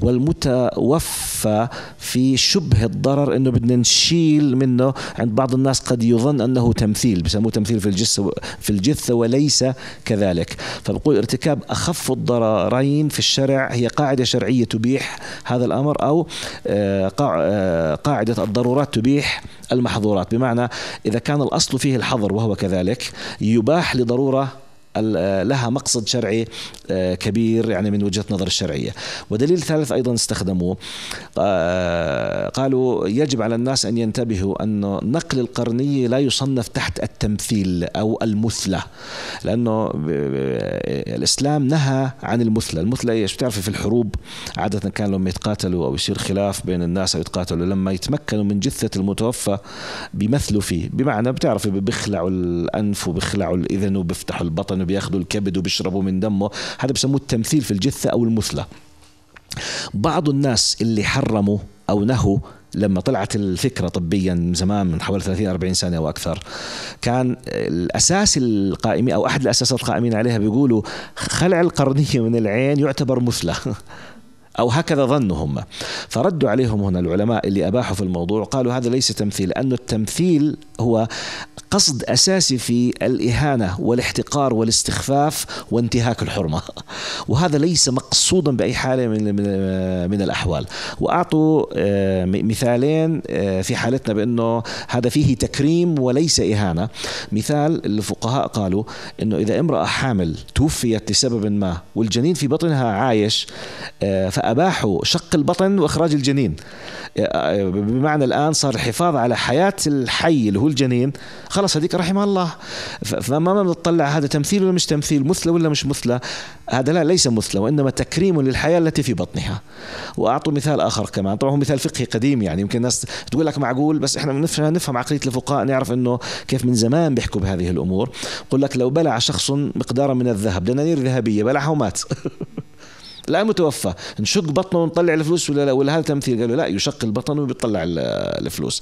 Speaker 5: والمتوفى في شبه الضرر إنه بدنا نشيل منه. عند بعض الناس قد يظن أنه تمثيل، بسموه تمثيل في الجثة وليس كذلك. فبقول ارتكاب أخف الضررين في الشرع هي قاعدة شرعية تبيح هذا الأمر، أو قاعدة الضرورات تبيح المحظورات، بمعنى إذا كان الأصل فيه الحظر وهو كذلك يباح لضرورة لها مقصد شرعي كبير يعني من وجهة نظر الشرعية. ودليل ثالث أيضا استخدموه، قالوا يجب على الناس أن ينتبهوا أن نقل القرنية لا يصنف تحت التمثيل أو المثلة، لأنه الإسلام نهى عن المثلة. المثلة إيش؟ بتعرفي في الحروب عادة كان لما يتقاتلوا أو يصير خلاف بين الناس أو يتقاتلوا، لما يتمكنوا من جثة المتوفى بيمثلوا فيه، بمعنى بتعرفي بيخلعوا الأنف وبيخلعوا الإذن وبيفتحوا البطن وبياخذوا الكبد وبيشربوا من دمه، هذا بسموه التمثيل في الجثة أو المثلة. بعض الناس اللي حرموا أو نهوا لما طلعت الفكرة طبيا زمان من حوالي 30-40 سنة أو أكثر، كان الأساس القائمين أو أحد الأساسات القائمين عليها بيقولوا خلع القرنية من العين يعتبر مثلة أو هكذا ظنوا هم. فردوا عليهم هنا العلماء اللي أباحوا في الموضوع، قالوا هذا ليس تمثيل، لأن التمثيل هو قصد أساسي في الإهانة والاحتقار والاستخفاف وانتهاك الحرمة، وهذا ليس مقصودا بأي حالة من الأحوال. وأعطوا مثالين في حالتنا بأنه هذا فيه تكريم وليس إهانة. مثال الفقهاء قالوا أنه إذا امرأة حامل توفيت لسبب ما والجنين في بطنها عايش، فأباحوا شق البطن وإخراج الجنين، بمعنى الآن صار الحفاظ على حياة الحي اللي هو الجنين، خلاص هذيك رحمها الله. فما بنطلع هذا تمثيل ولا مش تمثيل، مثلى ولا مش مثلى، هذا لا ليس مثلى، وإنما تكريم للحياة التي في بطنها. وأعطوا مثال آخر كمان، طبعا هو مثال فقهي قديم، يعني يمكن الناس تقول لك معقول، بس إحنا نفهم عقلية الفقهاء، نعرف إنه كيف من زمان بيحكوا بهذه الأمور. قل لك لو بلع شخص مقدارا من الذهب، دنانير ذهبية، بلعها ومات لا متوفى، نشق بطنه ونطلع الفلوس ولا لا، ولا هذا تمثيل؟ قالوا لا، يشق البطن وبيطلع الفلوس.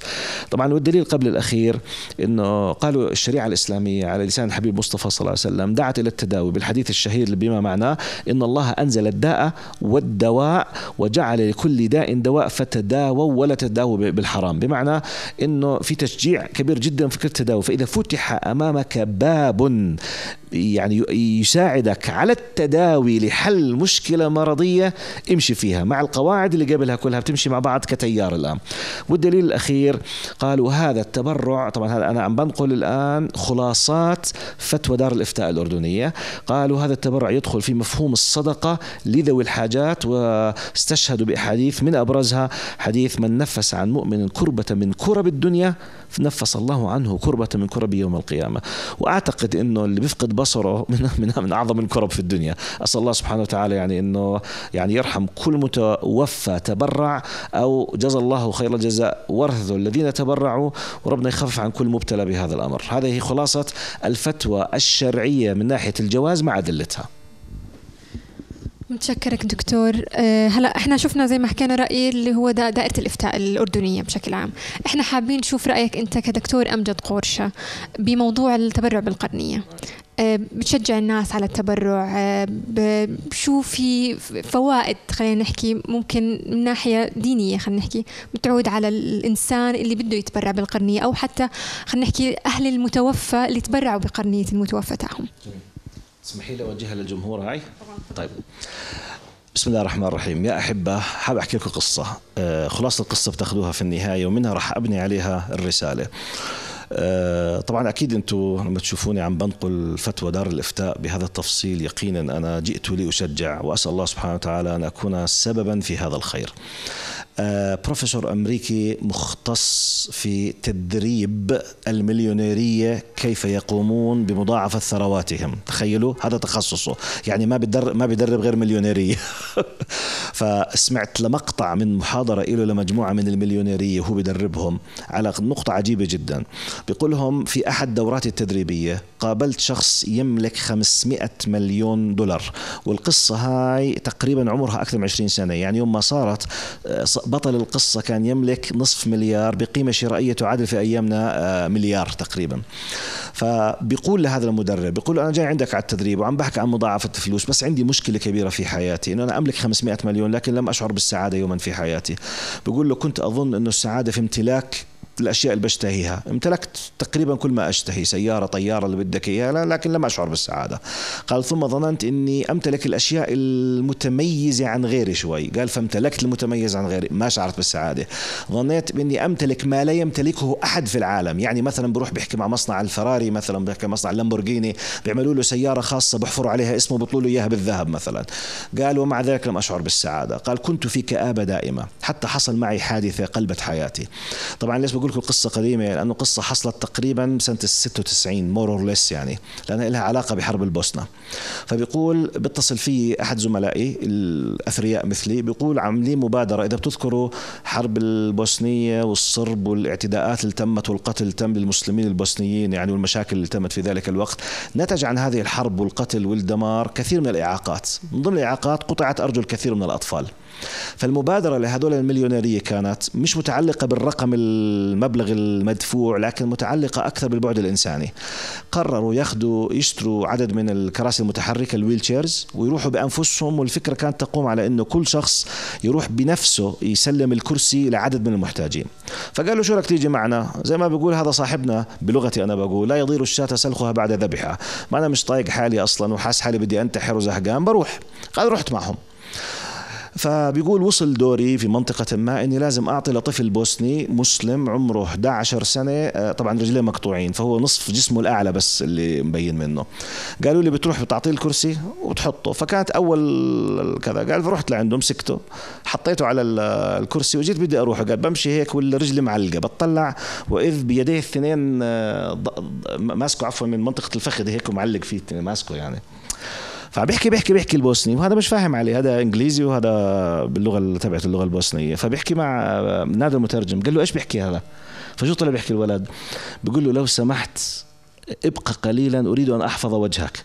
Speaker 5: طبعا والدليل قبل الأخير إنه قالوا الشريعة الإسلامية على لسان الحبيب مصطفى صلى الله عليه وسلم دعت إلى التداوي بالحديث الشهير بما معناه إن الله أنزل الداء والدواء وجعل لكل داء دواء فتداووا ولا تداووا بالحرام، بمعنى إنه في تشجيع كبير جدا فكرة التداوي. فإذا فتح أمامك باب يعني يساعدك على التداوي لحل مشكلة حالة مرضية امشي فيها مع القواعد اللي قبلها كلها، بتمشي مع بعض كتيار الآن. والدليل الأخير قالوا هذا التبرع، طبعا هذا أنا عم بنقل الآن خلاصات فتوى دار الإفتاء الأردنية، قالوا هذا التبرع يدخل في مفهوم الصدقة لذوي الحاجات، واستشهدوا بأحاديث من أبرزها حديث من نفس عن مؤمن كربة من كرب الدنيا نفس الله عنه كربة من كرب يوم القيامة. وأعتقد أنه اللي بيفقد بصره من أعظم الكرب في الدنيا. أسأل الله سبحانه وتعالى يعني أنه يعني يرحم كل متوفى تبرع، أو جزى الله خير الجزاء ورثه الذين تبرعوا، وربنا يخفف عن كل مبتلى بهذا الأمر. هذه هي خلاصة الفتوى الشرعية من ناحية الجواز مع أدلتها.
Speaker 1: متشكرك دكتور. هلا احنا شفنا زي ما حكينا رأي اللي هو دائرة الإفتاء الأردنية بشكل عام. احنا حابين نشوف رأيك انت كدكتور أمجد قورشة بموضوع التبرع بالقرنية. بتشجع الناس على التبرع؟ شو في فوائد، خلينا نحكي ممكن من ناحية دينية، خلينا نحكي بتعود على الإنسان اللي بده يتبرع بالقرنية، أو حتى خلينا نحكي أهل المتوفى اللي تبرعوا بقرنية المتوفى تاعهم؟
Speaker 5: تسمحي لي أوجهها للجمهور هاي؟ طيب، بسم الله الرحمن الرحيم. يا أحبة، حاب أحكي لكم قصة. خلاصة القصة بتاخذوها في النهاية، ومنها راح أبني عليها الرسالة. طبعا أكيد أنتم لما تشوفوني عم بنقل فتوى دار الإفتاء بهذا التفصيل، يقينا أنا جئت لأشجع، وأسأل الله سبحانه وتعالى أن أكون سببا في هذا الخير. بروفيسور أمريكي مختص في تدريب المليونيرية كيف يقومون بمضاعفة ثرواتهم، تخيلوا هذا تخصصه، يعني ما بيدرب غير مليونيرية. فسمعت لمقطع من محاضرة له لمجموعة من المليونيرية وهو بيدربهم على نقطة عجيبة جدا. بيقول لهم في أحد دوراتي التدريبية قابلت شخص يملك 500 مليون دولار، والقصة هاي تقريبا عمرها أكثر من 20 سنة، يعني يوم ما صارت بطل القصة كان يملك 500 مليون بقيمة شرائية تعادل في أيامنا مليار تقريبا. فبيقول لهذا المدرب، بيقول أنا جاي عندك على التدريب وعم بحكي عن مضاعفة الفلوس، بس عندي مشكلة كبيرة في حياتي، إنه أنا أملك 500 مليون لكن لم أشعر بالسعادة يوما في حياتي. بيقول له كنت أظن إنه السعادة في امتلاك الأشياء اللي بشتهيها، امتلكت تقريبا كل ما أشتهي، سيارة، طيارة، اللي بدك إياها، لكن لم أشعر بالسعادة. قال ثم ظننت إني أمتلك الأشياء المتميزة عن غيري شوي، قال فامتلكت المتميز عن غيري، ما شعرت بالسعادة. ظنيت إني أمتلك ما لا يمتلكه أحد في العالم، يعني مثلا بروح بحكي مع مصنع الفراري مثلا، بحكي مع مصنع اللامبورغيني، بيعملوا له سيارة خاصة بحفروا عليها اسمه بيطلوا له إياها بالذهب مثلا. قال ومع ذلك لم أشعر بالسعادة. قال كنت في كآبة دائمة حتى حصل معي حادثة قلبت حياتي. طبعا ليش بقول لكم قصة قديمة؟ لأنه قصة حصلت تقريبا سنة 96 more or less، يعني لأنها لها علاقة بحرب البوسنة. فبيقول بيتصل في أحد زملائي الأثرياء مثلي، بيقول عاملين مبادرة، إذا بتذكروا حرب البوسنية والصرب والاعتداءات اللي تمت والقتل اللي تم للمسلمين البوسنيين يعني، والمشاكل اللي تمت في ذلك الوقت، نتج عن هذه الحرب والقتل والدمار كثير من الإعاقات. من ضمن الإعاقات قطعت أرجل كثير من الأطفال. فالمبادرة لهذول المليونيرية كانت مش متعلقة بالرقم المبلغ المدفوع، لكن متعلقة أكثر بالبعد الإنساني. قرروا ياخذوا يشتروا عدد من الكراسي المتحركة ال wheelchairs ويروحوا بأنفسهم، والفكرة كانت تقوم على أنه كل شخص يروح بنفسه يسلم الكرسي لعدد من المحتاجين. فقالوا شو رأيك تيجي معنا؟ زي ما بيقول هذا صاحبنا بلغتي أنا بقول لا يضير الشاة سلخها بعد ذبحها، ما أنا مش طايق حالي أصلا وحاس حالي بدي أنتحر وزهقان، بروح. قال رحت معهم. فبيقول وصل دوري في منطقة ما إني لازم أعطي لطفل بوسني مسلم عمره 11 سنة، طبعا رجليه مقطوعين فهو نصف جسمه الأعلى بس اللي مبين منه. قالوا لي بتروح بتعطيه الكرسي وتحطه. فكانت أول كذا، قال فرحت لعنده مسكته حطيته على الكرسي وجيت بدي أروح، قال بمشي هيك والرجل معلقة، بطلع وإذ بيديه الاثنين ماسكه عفوا من منطقة الفخذ هيك ومعلق فيه ماسكه يعني. فبيحكي بيحكي بيحكي البوسني وهذا مش فاهم عليه، هذا انجليزي وهذا باللغة تبعت اللغة البوسنيه. فبيحكي مع نادر المترجم، قال له ايش بيحكي هذا؟ فشو طلع بيحكي الولد؟ بيقول له لو سمحت ابقى قليلا اريد ان احفظ وجهك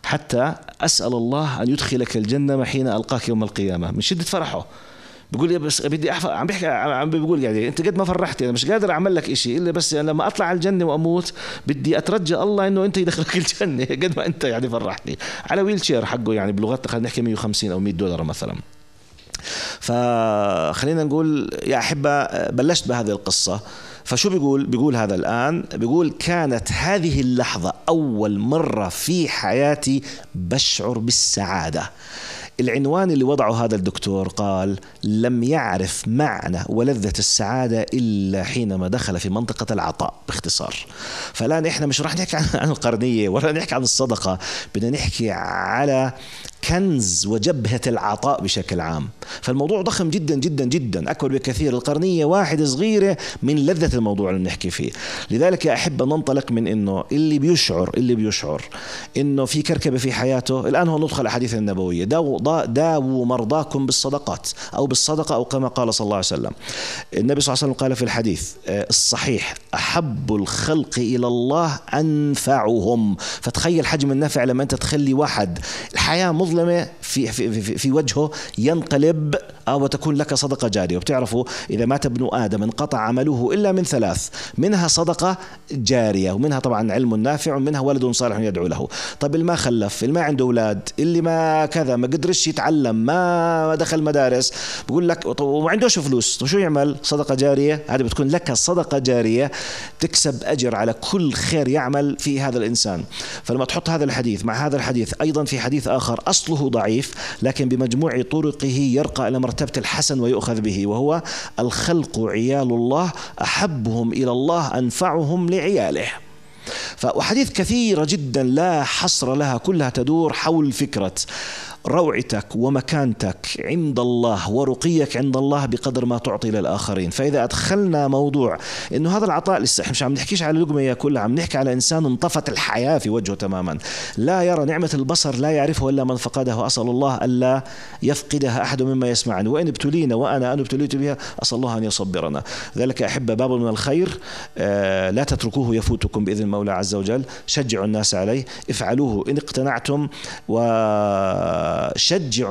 Speaker 5: حتى اسال الله ان يدخلك الجنة حين القاك يوم القيامة. من شده فرحه بيقول يا بس بدي احفظ، عم بيحكي عم بيقول يعني انت قد ما فرحتي انا مش قادر اعمل لك شيء الا بس يعني لما اطلع على الجنة واموت بدي اترجى الله انه انت يدخلك الجنة قد ما انت يعني فرحتني. على wheelchair حقه يعني بلغتنا خلينا نحكي 150 او 100 دولار مثلا. فخلينا نقول يا احبه بلشت بهذه القصة. فشو بيقول؟ بيقول هذا الآن، بيقول كانت هذه اللحظة أول مرة في حياتي بشعر بالسعادة. العنوان اللي وضعه هذا الدكتور قال: لم يعرف معنى ولذة السعادة إلا حينما دخل في منطقة العطاء. باختصار، فالآن إحنا مش راح نحكي عن القرنية ولا نحكي عن الصدقة، بدنا نحكي على كنز وجبهة العطاء بشكل عام. فالموضوع ضخم جدا جدا جدا، أكبر بكثير. القرنية واحدة صغيرة من لذة الموضوع اللي بنحكي فيه. لذلك يا أحبة ننطلق من إنه اللي بيشعر إنه في كركبة في حياته. الآن هو ندخل الأحاديث النبوية: داووا مرضاكم بالصدقات، أو بالصدقة، أو كما قال صلى الله عليه وسلم. النبي صلى الله عليه وسلم قال في الحديث الصحيح: أحب الخلق إلى الله أنفعهم. فتخيل حجم النفع لما أنت تخلي واحد الحياة مظلمة في في في, في وجهه ينقلب، أو وتكون لك صدقة جارية. وبتعرفوا إذا مات ابن آدم انقطع عمله إلا من ثلاث، منها صدقة جارية، ومنها طبعا علم نافع، ومنها ولد صالح يدعو له. طب اللي ما خلف، اللي ما عنده أولاد، اللي ما كذا، ما قدرش يتعلم، ما دخل مدارس، بقول لك وما عندوش فلوس، طب شو يعمل؟ صدقة جارية. هذه بتكون لك صدقة جارية، تكسب أجر على كل خير يعمل في هذا الإنسان. فلما تحط هذا الحديث مع هذا الحديث، أيضا في حديث آخر أصله ضعيف لكن بمجموع طرقه يرقى إلى مرتبة الحسن ويؤخذ به، وهو: الخلق عيال الله، أحبهم إلى الله أنفعهم لعياله. فأحاديث كثيرة جدا لا حصر لها، كلها تدور حول فكرة روعتك ومكانتك عند الله ورقيك عند الله بقدر ما تعطي للآخرين. فإذا أدخلنا موضوع إنه هذا العطاء، لسه مش عم نحكيش على لقمة ياكلها، عم نحكي على إنسان انطفت الحياة في وجهه تماما، لا يرى نعمة البصر، لا يعرفه إلا من فقده. أسأل الله ألا يفقدها أحد مما يسمعني، وإن ابتلينا وأنا أن ابتليت بها أسأل الله أن يصبرنا. ذلك أحب باب من الخير، لا تتركوه يفوتكم بإذن المولى عز وجل. شجعوا الناس عليه، افعلوه إن اقتنعتم، وشجعوا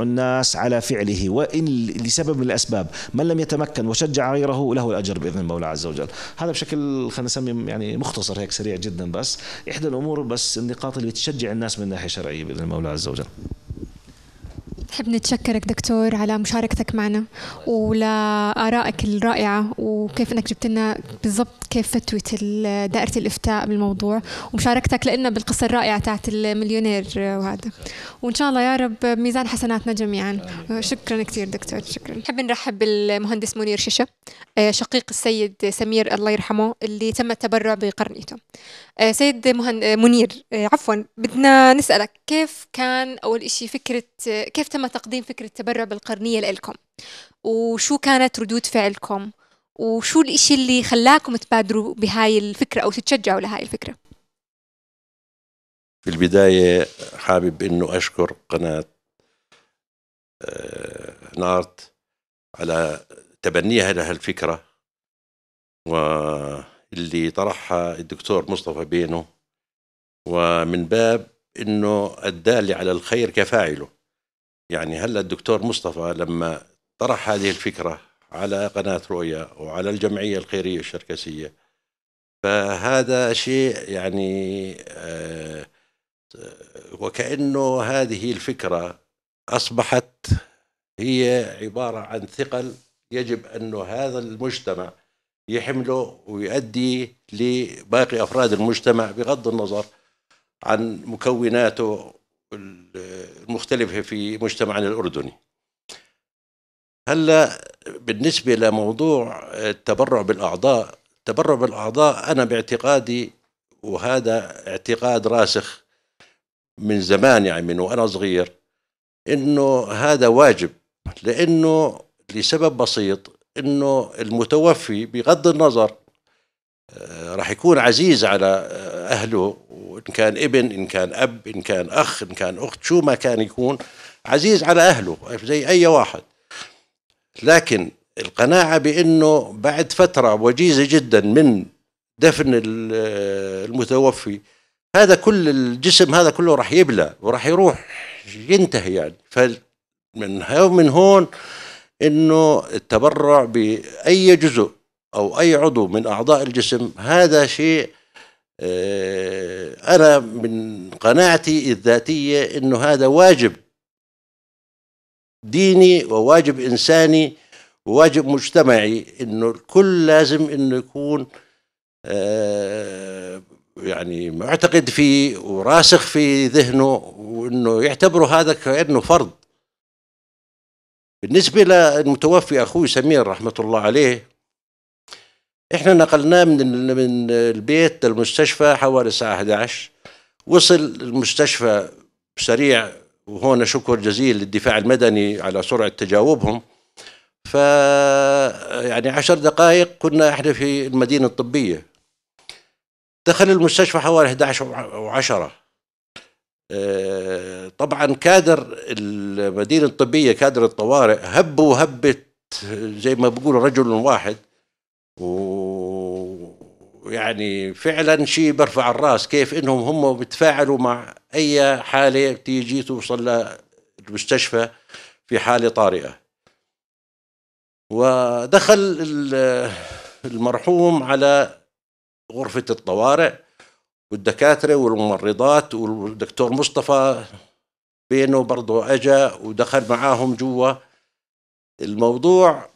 Speaker 5: الناس على فعله، وإن لسبب من الأسباب من لم يتمكن وشجع غيره له الأجر بإذن المولى عز وجل. هذا بشكل خلينا نسميه يعني مختصر هيك سريع جدا، بس إحدى الأمور، بس النقاط اللي تشجع الناس من ناحية شرعية بإذن المولى عز وجل.
Speaker 1: نحب نتشكرك دكتور على مشاركتك معنا ولآرائك الرائعة، وكيف أنك جبت لنا بالضبط كيف فتوى دائرة الإفتاء بالموضوع، ومشاركتك لنا بالقصة الرائعة تاعت المليونير وهذا، وإن شاء الله يا رب ميزان حسناتنا جميعا. شكرا كثير دكتور، شكرا. نحب نرحب بالمهندس منير ششة، شقيق السيد سمير الله يرحمه اللي تم التبرع بقرنيته. سيد منير، عفوا، بدنا نسألك كيف كان أول إشي فكرة، كيف تم تقديم فكرة التبرع بالقرنية لإلكم، وشو كانت ردود فعلكم، وشو الإشي اللي خلاكم تبادروا بهاي الفكرة أو تتشجعوا لهاي الفكرة؟
Speaker 6: في البداية حابب إنه أشكر قناة نارت على تبنيها لهالفكرة، واللي طرحها الدكتور مصطفى بينو، ومن باب إنه الدال على الخير كفاعله. يعني هلا الدكتور مصطفى لما طرح هذه الفكرة على قناة رؤيا وعلى الجمعية الخيرية الشركسية، فهذا شيء يعني وكأنه هذه الفكرة أصبحت هي عبارة عن ثقل يجب أنه هذا المجتمع يحمله ويؤدي لباقي أفراد المجتمع بغض النظر عن مكوناته المختلفة في مجتمعنا الأردني. هلا بالنسبة لموضوع التبرع بالأعضاء، التبرع بالأعضاء أنا باعتقادي، وهذا اعتقاد راسخ من زمان يعني من وأنا صغير، إنه هذا واجب، لأنه لسبب بسيط، إنه المتوفي بغض النظر راح يكون عزيز على أهله، وإن كان ابن، إن كان أب، إن كان أخ، إن كان أخت، شو ما كان يكون عزيز على أهله زي أي واحد. لكن القناعة بأنه بعد فترة وجيزة جدا من دفن المتوفي، هذا كل الجسم هذا كله راح يبلى وراح يروح ينتهي يعني. فمن هون إنه التبرع بأي جزء أو أي عضو من أعضاء الجسم هذا شيء أنا من قناعتي الذاتية إنه هذا واجب ديني وواجب إنساني وواجب مجتمعي، إنه الكل لازم إنه يكون يعني معتقد فيه وراسخ في ذهنه، وإنه يعتبره هذا كأنه فرض. بالنسبة للمتوفي أخوي سمير رحمة الله عليه، إحنا نقلناه من البيت للمستشفى حوالي الساعة 11. وصل المستشفى سريع، وهون شكر جزيل للدفاع المدني على سرعة تجاوبهم. ف يعني 10 دقائق كنا احنا في المدينة الطبية. دخل المستشفى حوالي 11:10. طبعا كادر المدينة الطبية، كادر الطوارئ، هبوا هبة زي ما بيقولوا رجل واحد، ويعني فعلا شيء برفع الراس كيف انهم هم بيتفاعلوا مع اي حالة بتيجي توصل للمستشفى في حالة طارئة. ودخل المرحوم على غرفة الطوارئ، والدكاترة والممرضات والدكتور مصطفى بينه برضه أجا ودخل معاهم جوا. الموضوع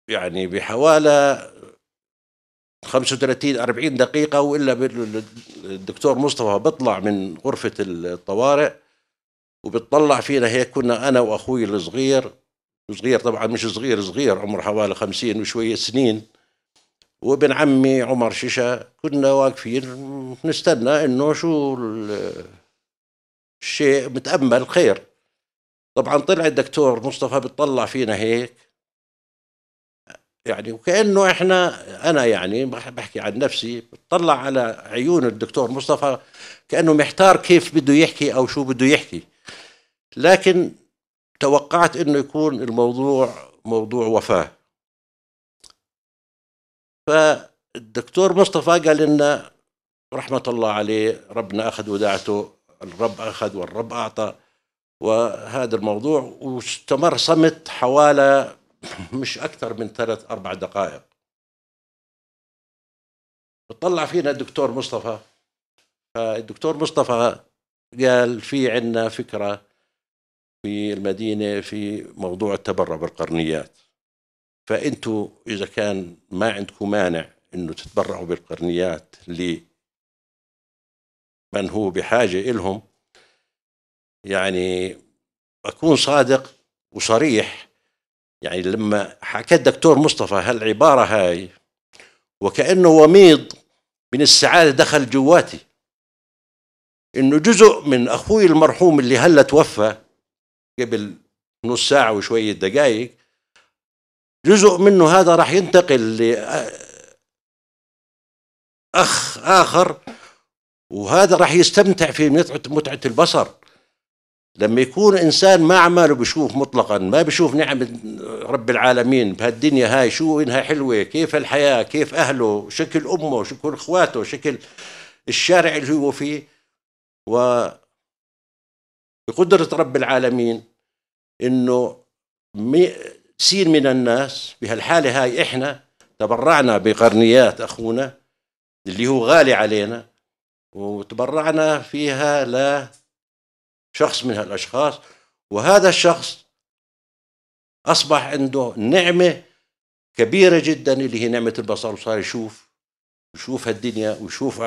Speaker 6: يعني بحوالي 35-40 دقيقة وإلا الدكتور مصطفى بيطلع من غرفة الطوارئ وبتطلع فينا هيك. كنا أنا وأخوي الصغير، صغير طبعا مش صغير صغير، عمره حوالي 50 وشوية سنين، وابن عمي عمر شيشة، كنا واقفين نستنى إنه شو الشيء، متأمل خير. طبعا طلع الدكتور مصطفى بتطلع فينا هيك يعني وكأنه إحنا، أنا يعني بحكي عن نفسي، بتطلع على عيون الدكتور مصطفى كأنه محتار كيف بده يحكي أو شو بده يحكي، لكن توقعت إنه يكون الموضوع موضوع وفاة. فالدكتور مصطفى قال لنا رحمة الله عليه، ربنا أخذ وداعته، الرب أخذ والرب أعطى، وهذا الموضوع. واستمر صمت حوالي مش أكثر من 3-4 دقائق. بطلع فينا الدكتور مصطفى، فالدكتور مصطفى قال في عنا فكرة في المدينة في موضوع التبرع بالقرنيات، فأنتوا إذا كان ما عندكم مانع إنه تتبرعوا بالقرنيات لمن هو بحاجة إلهم. يعني أكون صادق وصريح، يعني لما حكى الدكتور مصطفى هالعبارة هاي وكأنه وميض من السعادة دخل جواتي، إنه جزء من أخوي المرحوم اللي هلا توفى قبل نص ساعة وشوية دقايق، جزء منه هذا راح ينتقل لأخ آخر، وهذا راح يستمتع في متعة البصر. لما يكون إنسان ما عماله بشوف مطلقا، ما بشوف نعم رب العالمين بهالدنيا هاي، شو إنها حلوة، كيف الحياة، كيف أهله، شكل أمه، شكل إخواته، شكل الشارع اللي هو فيه، وبقدرة رب العالمين إنه سين من الناس بهالحالة هاي إحنا تبرعنا بقرنيات أخونا اللي هو غالي علينا، وتبرعنا فيها لشخص من هالأشخاص، وهذا الشخص أصبح عنده نعمة كبيرة جدا اللي هي نعمة البصر، وصار يشوف هالدنيا، ويشوف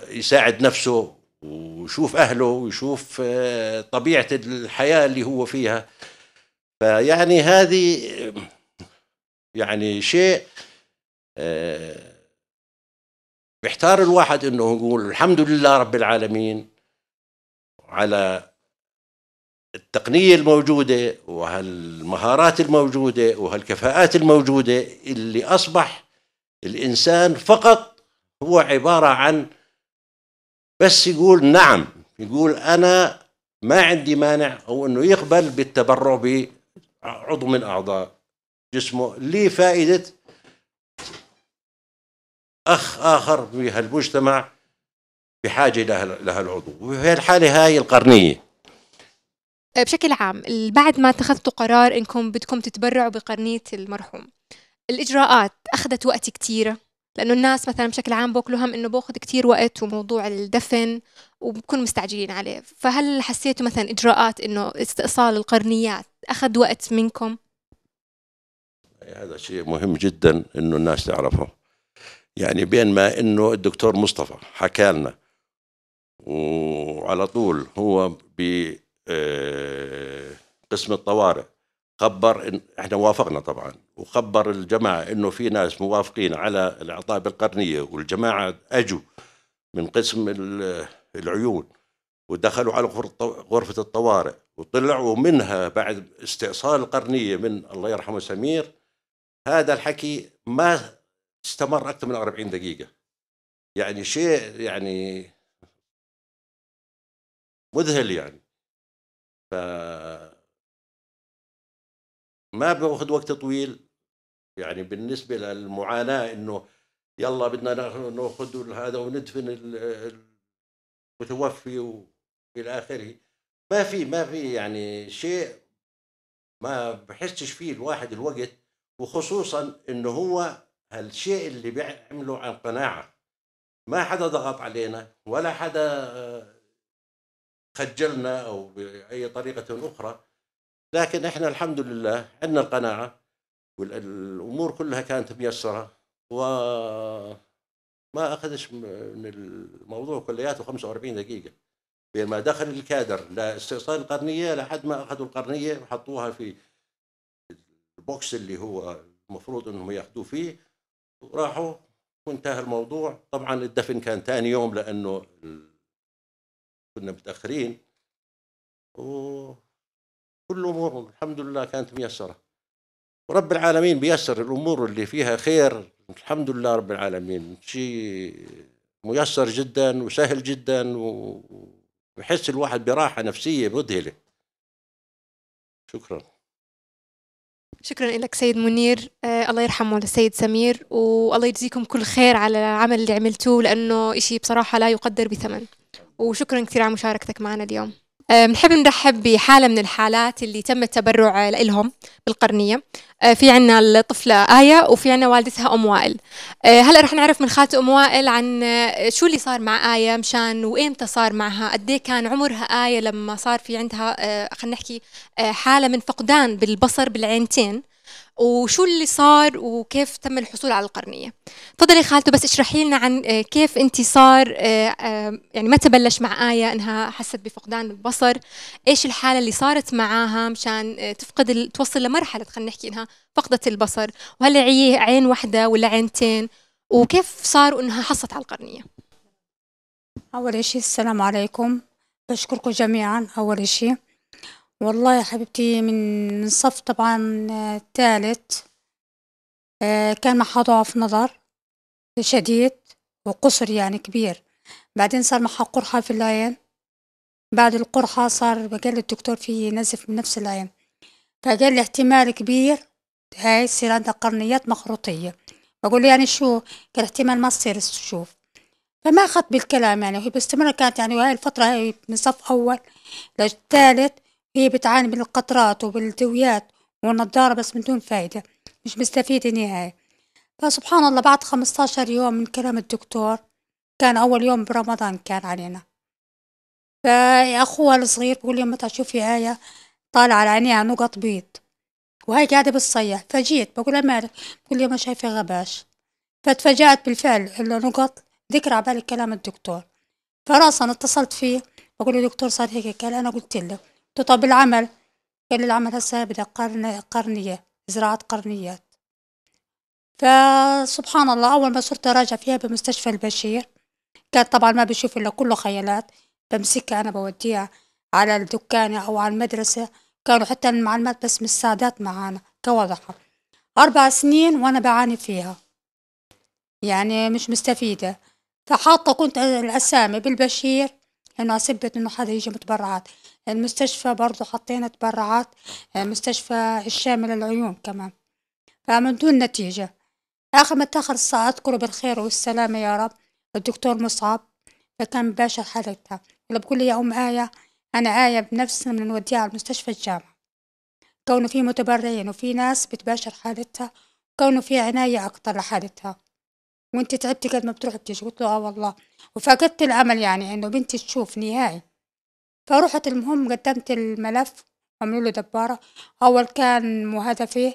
Speaker 6: يساعد نفسه، ويشوف أهله، ويشوف طبيعة الحياة اللي هو فيها. فيعني هذه يعني شيء بيحتار الواحد انه يقول الحمد لله رب العالمين على التقنية الموجودة وهالمهارات الموجودة وهالكفاءات الموجودة، اللي أصبح الإنسان فقط هو عبارة عن بس يقول نعم، يقول أنا ما عندي مانع، أو أنه يقبل بالتبرع بعضو من أعضاء جسمه لفائدة أخ آخر في هالمجتمع بحاجة لها العضو، وفي الحالة هاي القرنية.
Speaker 1: بشكل عام بعد ما اتخذتوا قرار إنكم بدكم تتبرعوا بقرنية المرحوم، الإجراءات أخذت وقت كتير؟ لأنه الناس مثلا بشكل عام بوكلوا هم إنه باخذ كتير وقت وموضوع الدفن وبكونوا مستعجلين عليه، فهل حسيتوا مثلا إجراءات إنه استئصال القرنيات أخذ وقت منكم؟
Speaker 6: هذا شيء مهم جدا إنه الناس تعرفه. يعني بين ما إنه الدكتور مصطفى حكى لنا وعلى طول هو بقسم الطوارئ خبر إن احنا وافقنا طبعا، وخبر الجماعة انه في ناس موافقين على الاعطاء بالقرنيه، والجماعة اجوا من قسم العيون ودخلوا على غرفة الطوارئ وطلعوا منها بعد استئصال القرنيه من الله يرحمه سمير. هذا الحكي ما استمر اكثر من 40 دقيقة، يعني شيء يعني مذهل يعني. ف ما باخذ وقت طويل يعني بالنسبة للمعاناه انه يلا بدنا ناخذ هذا وندفن المتوفي والى اخره. ما في يعني شيء ما بحسش فيه الواحد الوقت، وخصوصا انه هو هالشيء اللي بيعمله عن قناعة، ما حدا ضغط علينا ولا حدا خجلنا او باي طريقه اخرى، لكن احنا الحمد لله عندنا القناعة والامور كلها كانت ميسرة، وما اخذش من الموضوع كلياته 45 دقيقة بين ما دخل الكادر لاستئصال القرنيه لحد ما اخذوا القرنيه وحطوها في ال box اللي هو المفروض انهم ياخذوه فيه، وراحوا وانتهى الموضوع. طبعا الدفن كان ثاني يوم لانه كنا متاخرين، وكل الامور الحمد لله كانت ميسرة، ورب العالمين بيسر الامور اللي فيها خير، الحمد لله رب العالمين. شيء ميسر جدا وسهل جدا، وبحس الواحد براحة نفسية مذهلة. شكرا.
Speaker 1: شكرا لك سيد منير، الله يرحمه للسيد سمير، والله يجزيكم كل خير على العمل اللي عملتوه، لأنه إشي بصراحة لا يقدر بثمن. وشكرا كثير على مشاركتك معنا اليوم. بنحب نرحب بحالة من الحالات اللي تم التبرع لهم بالقرنية. في عنا الطفلة آية وفي عنا والدتها أم وائل. هلأ رح نعرف من خالته أم وائل عن شو اللي صار مع آية مشان وإمتى صار معها، قد إيه كان عمرها آية لما صار في عندها خلينا نحكي حالة من فقدان بالبصر بالعينتين، وشو اللي صار وكيف تم الحصول على القرنية. تفضلي خالته، بس اشرحي لنا عن كيف انت صار، يعني متى بلش مع آية انها حست بفقدان البصر، ايش الحالة اللي صارت معاها مشان تفقد توصل لمرحلة خلينا نحكي انها فقدت البصر، وهل هي عين واحدة ولا عينتين، وكيف صار انها حصلت على القرنية.
Speaker 7: أول شيء السلام عليكم، بشكركم جميعا. أول شيء والله يا حبيبتي من صف طبعا الثالث كان معها ضعف نظر شديد وقصر يعني كبير، بعدين صار معها قرحة في العين، بعد القرحة صار قال الدكتور في نزف من نفس العين، فقال لي احتمال كبير هاي يصير عندها قرنيات مخروطية. بقول له يعني شو؟ قال احتمال ما تصير تشوف. فما أخذت بالكلام يعني، وهي باستمرار كانت يعني وهاي الفترة هاي من صف أول للثالث هي بتعاني من القطرات وبالدويات والنظارة، بس من دون فايدة، مش مستفيدة نهائي. فسبحان الله بعد 15 يوم من كلام الدكتور، كان أول يوم برمضان كان علينا، فأخوها الصغير بقول لي متى شوفي آية طالعة على عينيها نقط بيض، وهي قاعدة بتصيح. فجيت بقول لها مالك؟ بقول لي ما شايفة غباش. فتفاجأت بالفعل إنه نقط، ذكر على بالي كلام الدكتور. فرأسا اتصلت فيه بقول له دكتور صار هيك، قال أنا قلت له. طب العمل؟ قال لي العمل هسه بدها قرنية، زراعة قرنيات. فسبحان الله أول ما صرت أراجع فيها بمستشفى البشير، كانت طبعا ما بشوف إلا كله خيالات، بمسكها أنا بوديها على الدكانة أو على المدرسة، كانوا حتى المعلمات بس مساعدات معانا كوضعها. 4 سنين وأنا بعاني فيها يعني مش مستفيدة. فحاطة كنت الأسامي بالبشير إنه أثبت إنه حدا يجي متبرعات. المستشفى برضو حطينا تبرعات، مستشفى الشامل للعيون كمان، فمن دون نتيجة. آخر ما تأخر الساعة أذكره بالخير والسلامة يا رب الدكتور مصعب، فكان باشر حالتها، ولا بقول لي يا أم آية أنا آية بنفسنا بدنا نوديها على المستشفى الجامعة، كونه في متبرعين وفي ناس بتباشر حالتها، كونه في عناية أكتر لحالتها، وانت تعبتي قد ما بتروحي بتيجي. قلت له آه والله، وفقدت الأمل يعني إنه بنتي تشوف نهائي. فروحت المهم قدمت الملف وعملوا له دبارة. أول كان مهدفي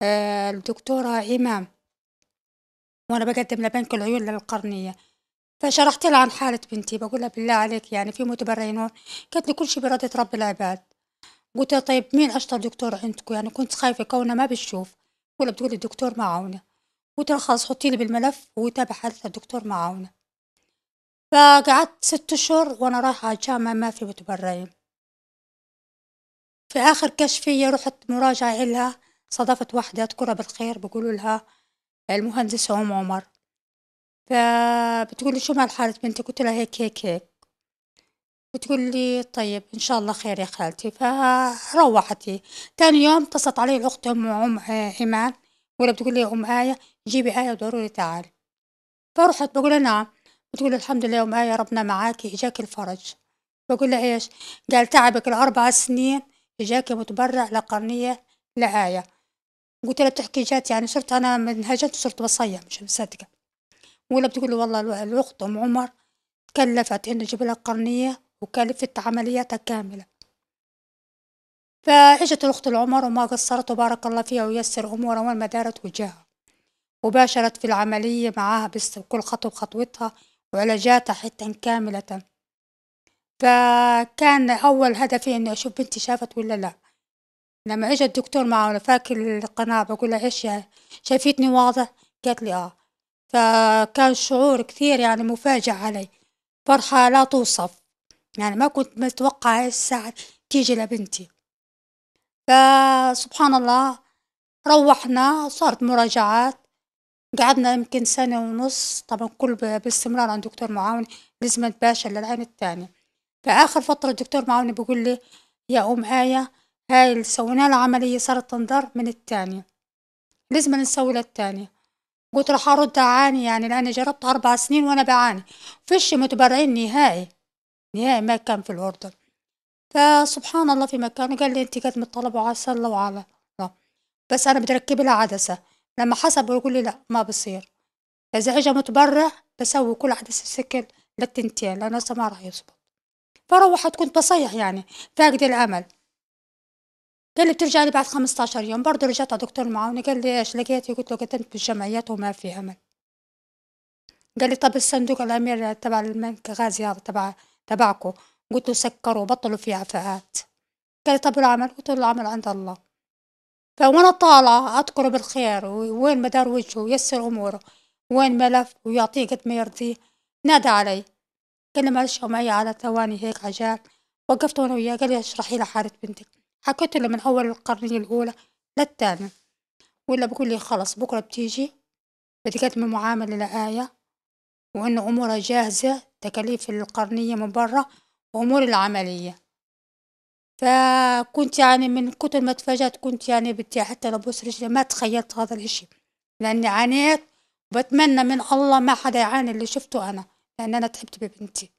Speaker 7: الدكتورة إمام، وأنا بقدم لبنك العيون للقرنية، فشرحت لها عن حالة بنتي، بقول لها بالله عليك يعني في متبرعين هون، قالت لي كل شيء بإرادة رب العباد. قلت لها طيب مين أشطر دكتور عندكم؟ يعني كنت خايفة كونها ما بتشوف، ولا بتقولي الدكتور معاونة. قلت لها خلص حطي لي بالملف وتابع حالتها الدكتور معاونة. فقعدت 6 أشهر وأنا رايحة على الجامعة ما في متبرعين. في آخر كشفية رحت مراجعة إلها، صادفت واحدة أذكرها بالخير، بقولوا لها المهندسة أم عمر. فبتقول لي شو مال حالة بنتك؟ قلت لها هيك هيك هيك. بتقول لي طيب إن شاء الله خير يا خالتي. فروحت هي. تاني يوم اتصلت علي الأخت أم إيمان، ولا بتقول لي أم آية جيبي آية وضروري تعالي. فرحت بقول لها نعم. بتقول الحمد لله يا أم آية ربنا معاكي إجاك الفرج. بقول لها إيش؟ قال تعبك ال4 سنين إجاكي متبرع لقرنية لآية. قلت لها بتحكي جات؟ يعني صرت أنا من هجت صرت بصيح مش مصدقة. ولا بتقول لي والله الأخت أم عمر كلفت إنه تجيب لها قرنية وكلفت عملياتها كاملة. فإجت الأخت العمر وما قصرت وبارك الله فيها ويسر أمورها وين ما دارت وجاها، وباشرت في العملية معاها بس كل خطوة بخطوتها وعلاجاتها حتى كاملة. فكان أول هدفي إني أشوف بنتي شافت ولا لا. لما إجا الدكتور معه فاكر القناة بقول لها إيش شايفتني واضح؟ قالت لي آه. فكان شعور كثير يعني مفاجئ علي، فرحة لا توصف، يعني ما كنت متوقعة الساعة تيجي لبنتي. فسبحان الله روحنا صارت مراجعات، قعدنا يمكن 1.5 سنة طبعا كل باستمرار عند دكتور معاون، لازم نتباشر للعين الثانية. فآخر فترة الدكتور معاون بيقول لي يا أم آية هاي اللي سوينا لها عملية صارت تنضر من الثانية، لازم نسوي لها الثانية. قلت راح أرد أعاني يعني، لأني جربت 4 سنين وأنا بعاني، فيش متبرعين نهائي نهائي ما كان في الأردن. فسبحان الله في مكانه قال لي أنت قد مطلبة وعلى الله وعلى الله، بس أنا بدي أركب لها عدسة. لما حسب يقول لي لا ما بصير، إذا إجا متبرع بسوي كل عدسة سكل للتنتين لأنه هسه ما راح يزبط. فروحت كنت بصيح يعني فاقد الأمل. قال لي بترجع لي بعد 15 يوم. برضه رجعت على دكتور المعاونة قال لي إيش لقيتي؟ قلت له قدمت بالجمعيات وما في أمل. قال لي طب الصندوق الأمير تبع الملك غازي هذا تبعكم، قلت له سكروا بطلوا فيه عفاءات. قال لي طب العمل؟ قلت له العمل عند الله. فوانا طالعة أذكره بالخير وين ما دار وجهه ويسر أموره وين ملف ويعطيه قد ما يرضيه. نادى علي قال لي معلش معي على ثواني هيك عجال. وقفت أنا وياه قال لي اشرحي لي حالة بنتك. حكيت له من أول القرنية الأولى للثانية، ولا بقول لي خلص بكرة بتيجي بدي أقدم معاملة لآية وإنه أمورها جاهزة، تكاليف القرنية من برا وأمور العملية. فكنت يعني من كتر ما تفاجأت كنت يعني بدي حتى لبوس رجلي، ما تخيلت هذا الإشي لأني عانيت، وبتمنى من الله ما حدا يعاني اللي شفته أنا، لأن أنا تعبت ببنتي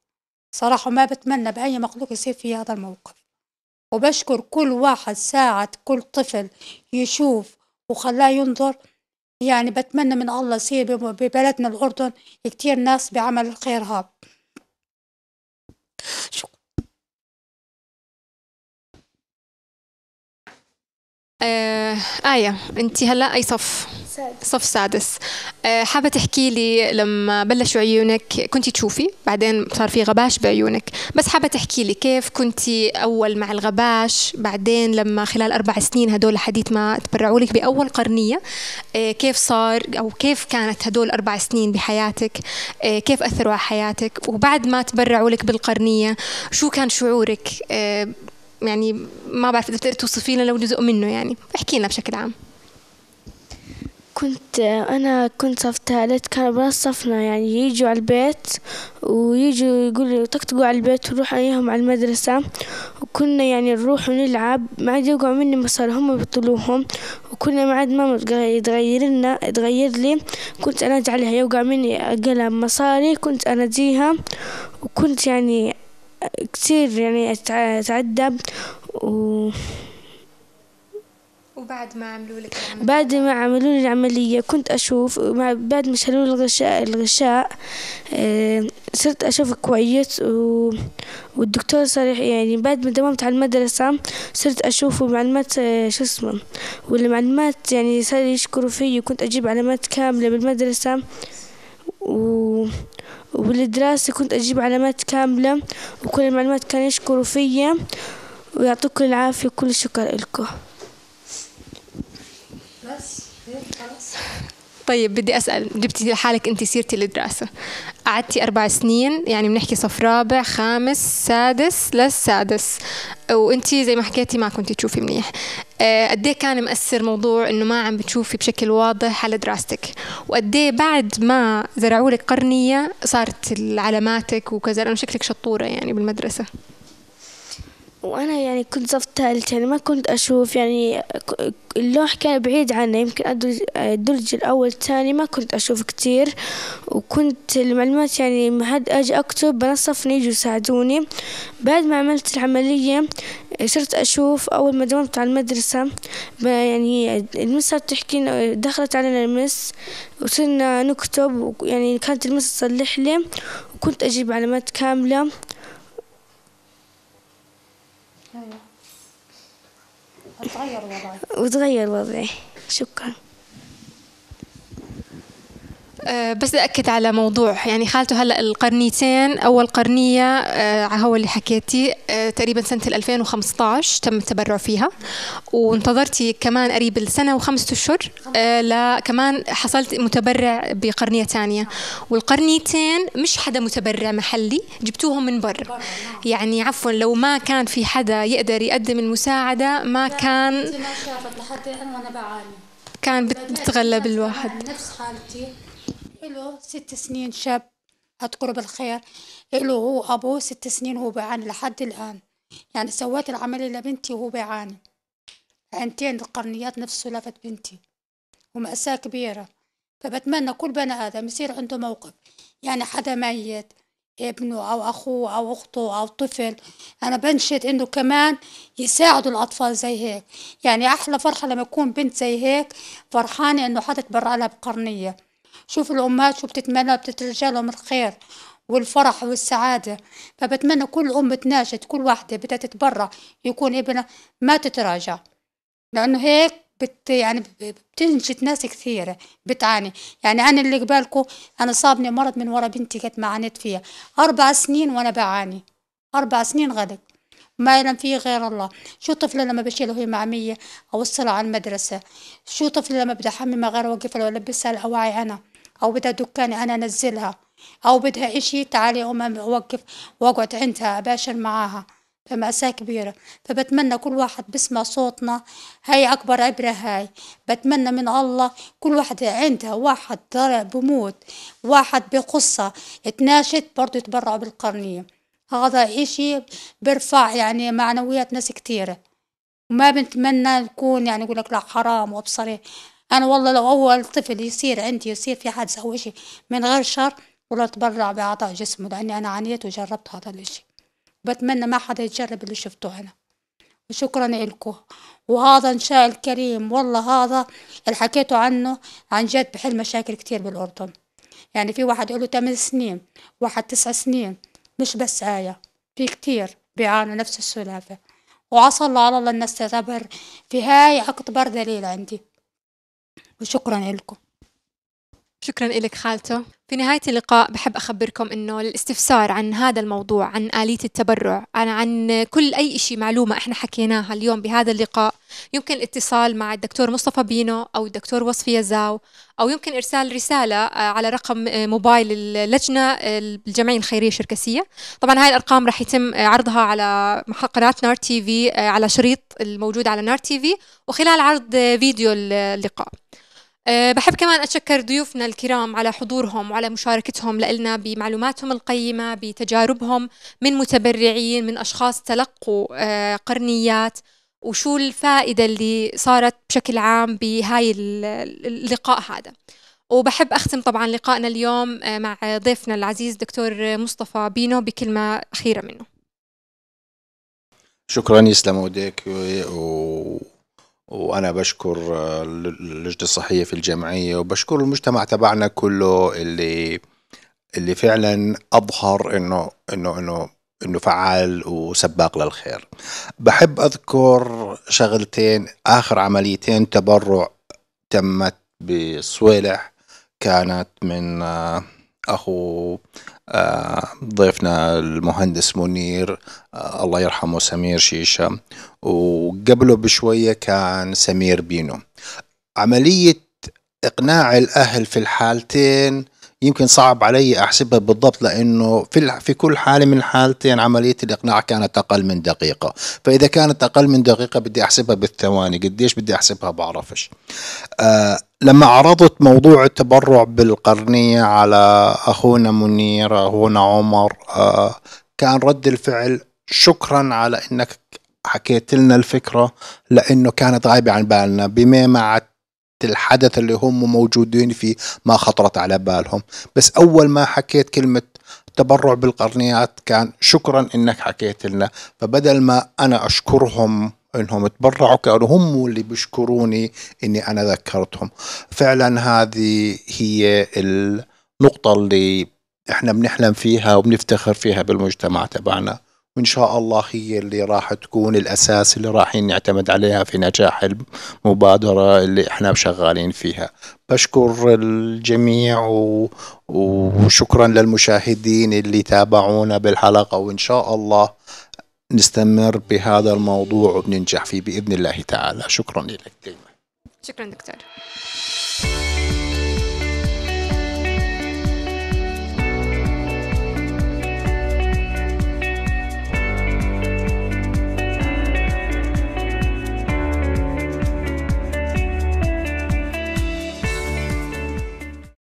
Speaker 7: صراحة، ما بتمنى بأي مخلوق يصير في هذا الموقف. وبشكر كل واحد ساعد كل طفل يشوف وخلاه ينظر، يعني بتمنى من الله يصير ببلدنا الأردن كتير ناس بعمل الخير هذا. شكرا.
Speaker 1: آية أنت هلأ أي صف؟
Speaker 8: سادس.
Speaker 1: صف سادس. حابة تحكي لي لما بلشوا عيونك كنتي تشوفي، بعدين صار في غباش بعيونك، بس حابة تحكي لي كيف كنتي أول مع الغباش، بعدين لما خلال 4 سنين هدول حديث ما تبرعوا لك بأول قرنية، كيف صار أو كيف كانت هدول 4 سنين بحياتك، كيف أثروا على حياتك، وبعد ما تبرعوا لك بالقرنية شو كان شعورك؟ يعني ما بعرف إذا بتقدري توصفي لنا لو جزء منه، يعني احكي لنا بشكل عام.
Speaker 8: أنا كنت صف ثالث، كانوا بنات صفنا يعني يجوا على البيت ويجوا يقولوا طقطقوا على البيت ونروح أياهم على المدرسة، وكنا يعني نروح ونلعب، ما عاد يوقعوا مني مصاري هم بيطلوهم، وكنا ما عاد ماما تغير لي، كنت أنادي عليها يوقع مني قلم مصاري كنت أناديها، وكنت يعني كثير يعني أتعذب.
Speaker 1: وبعد ما عملوا لك العملية؟
Speaker 8: بعد ما عملوا لي العملية كنت أشوف، بعد ما شالوا لي الغشاء، صرت أشوف كويس، والدكتور صار يعني بعد ما داومت على المدرسة صرت أشوف معلومات، شو اسمه، والمعلومات يعني صار يشكروا فيي، وكنت أجيب علامات كاملة بالمدرسة، وبالدراسة كنت أجيب علامات كاملة، وكل المعلومات كانوا يشكروا فيا. ويعطيكم العافية وكل الشكر لكم.
Speaker 7: بس خلص.
Speaker 1: طيب بدي أسأل، جبتي لحالك أنت سيرة الدراسة، قعدتي 4 سنين، يعني بنحكي صف رابع خامس سادس للسادس، وأنت زي ما حكيتي ما كنتي تشوفي منيح. قد إيه كان مأثر موضوع إنه ما عم بتشوفي بشكل واضح على دراستك؟ وقد إيه بعد ما زرعوا لك قرنية صارت علاماتك وكذا، لأنه شكلك شطورة يعني بالمدرسة؟
Speaker 8: وأنا يعني كنت صف ثالث، يعني ما كنت أشوف، يعني اللوح كان بعيد عنا، يمكن الدرج الأول الثاني ما كنت أشوف كتير، وكنت المعلومات يعني ما حد أجي أكتب بنصفني يجوا يساعدوني. بعد ما عملت العملية صرت أشوف. أول ما داومت على المدرسة يعني المس بتحكي، دخلت علينا المس وصرنا نكتب، يعني كانت المس تصلح لي وكنت أجيب علامات كاملة.
Speaker 7: وتغير وضعي.
Speaker 8: وتغير وضعي. شكرا.
Speaker 1: بس أكد على موضوع يعني خالته هلأ القرنيتين، أول قرنية هو اللي حكيتي تقريبا سنة 2015 تم التبرع فيها، وانتظرتي كمان قريب السنة و5 أشهر لا كمان حصلت متبرع بقرنية ثانية، والقرنيتين مش حدا متبرع محلي، جبتوهم من برا. يعني عفوا لو ما كان في حدا يقدر يقدم المساعدة ما كان
Speaker 7: ما شافت لحد الآن وأنا بعاني،
Speaker 1: كان بتغلب الواحد.
Speaker 7: نفس حالتي له 6 سنين شاب أذكره بالخير، له هو أبوه 6 سنين وهو بيعاني لحد الآن. يعني سويت العملية لبنتي وهو بيعاني، عينتين القرنيات نفسه لفت بنتي، ومأساة كبيرة. فبتمنى كل بني آدم يصير عنده موقف، يعني حدا ميت ابنه أو أخوه أو أخته أو طفل، أنا بنشد إنه كمان يساعدوا الأطفال زي هيك. يعني أحلى فرحة لما يكون بنت زي هيك فرحانة إنه حدا تبرع لها بقرنية. شوف الأمهات شو بتتمنى، بتترجى لهم الخير والفرح والسعادة. فبتمنى كل أم تناشد كل واحدة بدها تتبرع يكون ابنها ما تتراجع، لأنه هيك يعني بتنشد ناس كثيرة بتعاني. يعني أنا اللي قبالكم أنا صابني مرض من ورا بنتي كنت ما عانيت فيها 4 سنين وأنا بعاني، 4 سنين غلق ما يعلم فيه غير الله. شو طفلة لما بشيله وهي معمية أوصلها على المدرسة، شو طفلة لما بدي أحممها غير أوقفها وألبسها الأواعي أنا، أو بدها دكاني أنا أنزلها، أو بدها إشي تعالي أم أوقف وأقعد عندها أباشر معاها. فمأساة كبيرة. فبتمنى كل واحد بسمع صوتنا، هاي أكبر عبرة هاي. بتمنى من الله كل واحد عندها واحد ضرع بموت، واحد بقصة تناشد برضو يتبرعوا بالقرنية. هذا إشي برفع يعني معنويات ناس كتيرة. وما بنتمنى نكون يعني يقول لك لا حرام وأبصري. أنا والله لو أول طفل يصير عندي يصير في حادثة أو إشي من غير شر ولا تبرع بأعضاء جسمه، لأني أنا عانيت وجربت هذا الإشي. بتمنى ما حدا يجرب اللي شفته أنا. وشكرا لكم. وهذا إن شاء الكريم والله هذا اللي حكيته عنه عن جد بحل مشاكل كتير بالأردن. يعني في واحد له 8 سنين، واحد 9 سنين، مش بس آية، في كتير بيعانوا نفس السلافة. وعسى الله على الله الناس تعتبر في هاي أكبر دليل عندي. وشكرا لكم.
Speaker 1: شكرا لك خالته. في نهاية اللقاء بحب أخبركم إنه للاستفسار عن هذا الموضوع، عن آلية التبرع، عن كل أي شيء معلومة إحنا حكيناها اليوم بهذا اللقاء، يمكن الاتصال مع الدكتور مصطفى بينو أو الدكتور وصفي يزاو، أو يمكن إرسال رسالة على رقم موبايل اللجنة الجمعية الخيرية الشركسية. طبعا هاي الأرقام رح يتم عرضها على قناة نار تي في، على شريط الموجود على نار تي في، وخلال عرض فيديو اللقاء. بحب كمان أتشكر ضيوفنا الكرام على حضورهم وعلى مشاركتهم لنا بمعلوماتهم القيمة، بتجاربهم من متبرعين، من أشخاص تلقوا قرنيات، وشو الفائدة اللي صارت بشكل عام بهاي اللقاء هذا. وبحب أختم طبعا لقائنا اليوم مع ضيفنا العزيز دكتور مصطفى بينو بكلمة أخيرة منه.
Speaker 3: شكرا، يسلم ايديك. وأنا بشكر اللجنة الصحية في الجمعية، وبشكر المجتمع تبعنا كله اللي فعلا أظهر إنه إنه إنه إنه فعال وسباق للخير. بحب أذكر شغلتين. آخر عمليتين تبرع تمت بصويلح كانت من أخو ضيفنا المهندس منير، الله يرحمه سمير شيشة، وقبله بشوية كان سمير بينو. عملية إقناع الأهل في الحالتين يمكن صعب علي أحسبها بالضبط، لأنه في كل حالة من الحالتين عملية الإقناع كانت أقل من دقيقة، فإذا كانت أقل من دقيقة بدي أحسبها بالثواني، قديش بدي أحسبها بعرفش. لما عرضت موضوع التبرع بالقرنية على أخونا منير، أخونا عمر، كان رد الفعل شكرا على إنك حكيت لنا الفكرة، لأنه كانت غايبة عن بالنا، بما مع الحدث اللي هم موجودين فيه ما خطرت على بالهم. بس أول ما حكيت كلمة تبرع بالقرنيات كان شكرا إنك حكيت لنا، فبدل ما أنا أشكرهم إنهم تبرعوا كانوا هم اللي بيشكروني إني أنا ذكرتهم. فعلا هذه هي النقطة اللي إحنا بنحلم فيها وبنفتخر فيها بالمجتمع تبعنا، وإن شاء الله هي اللي راح تكون الأساس اللي راح نعتمد عليها في نجاح المبادرة اللي إحنا شغالين فيها. بشكر الجميع وشكرا للمشاهدين اللي تابعونا بالحلقة، وإن شاء الله نستمر بهذا الموضوع وبننجح فيه بإذن الله تعالى. شكرا لك دايما.
Speaker 1: شكرا دكتور.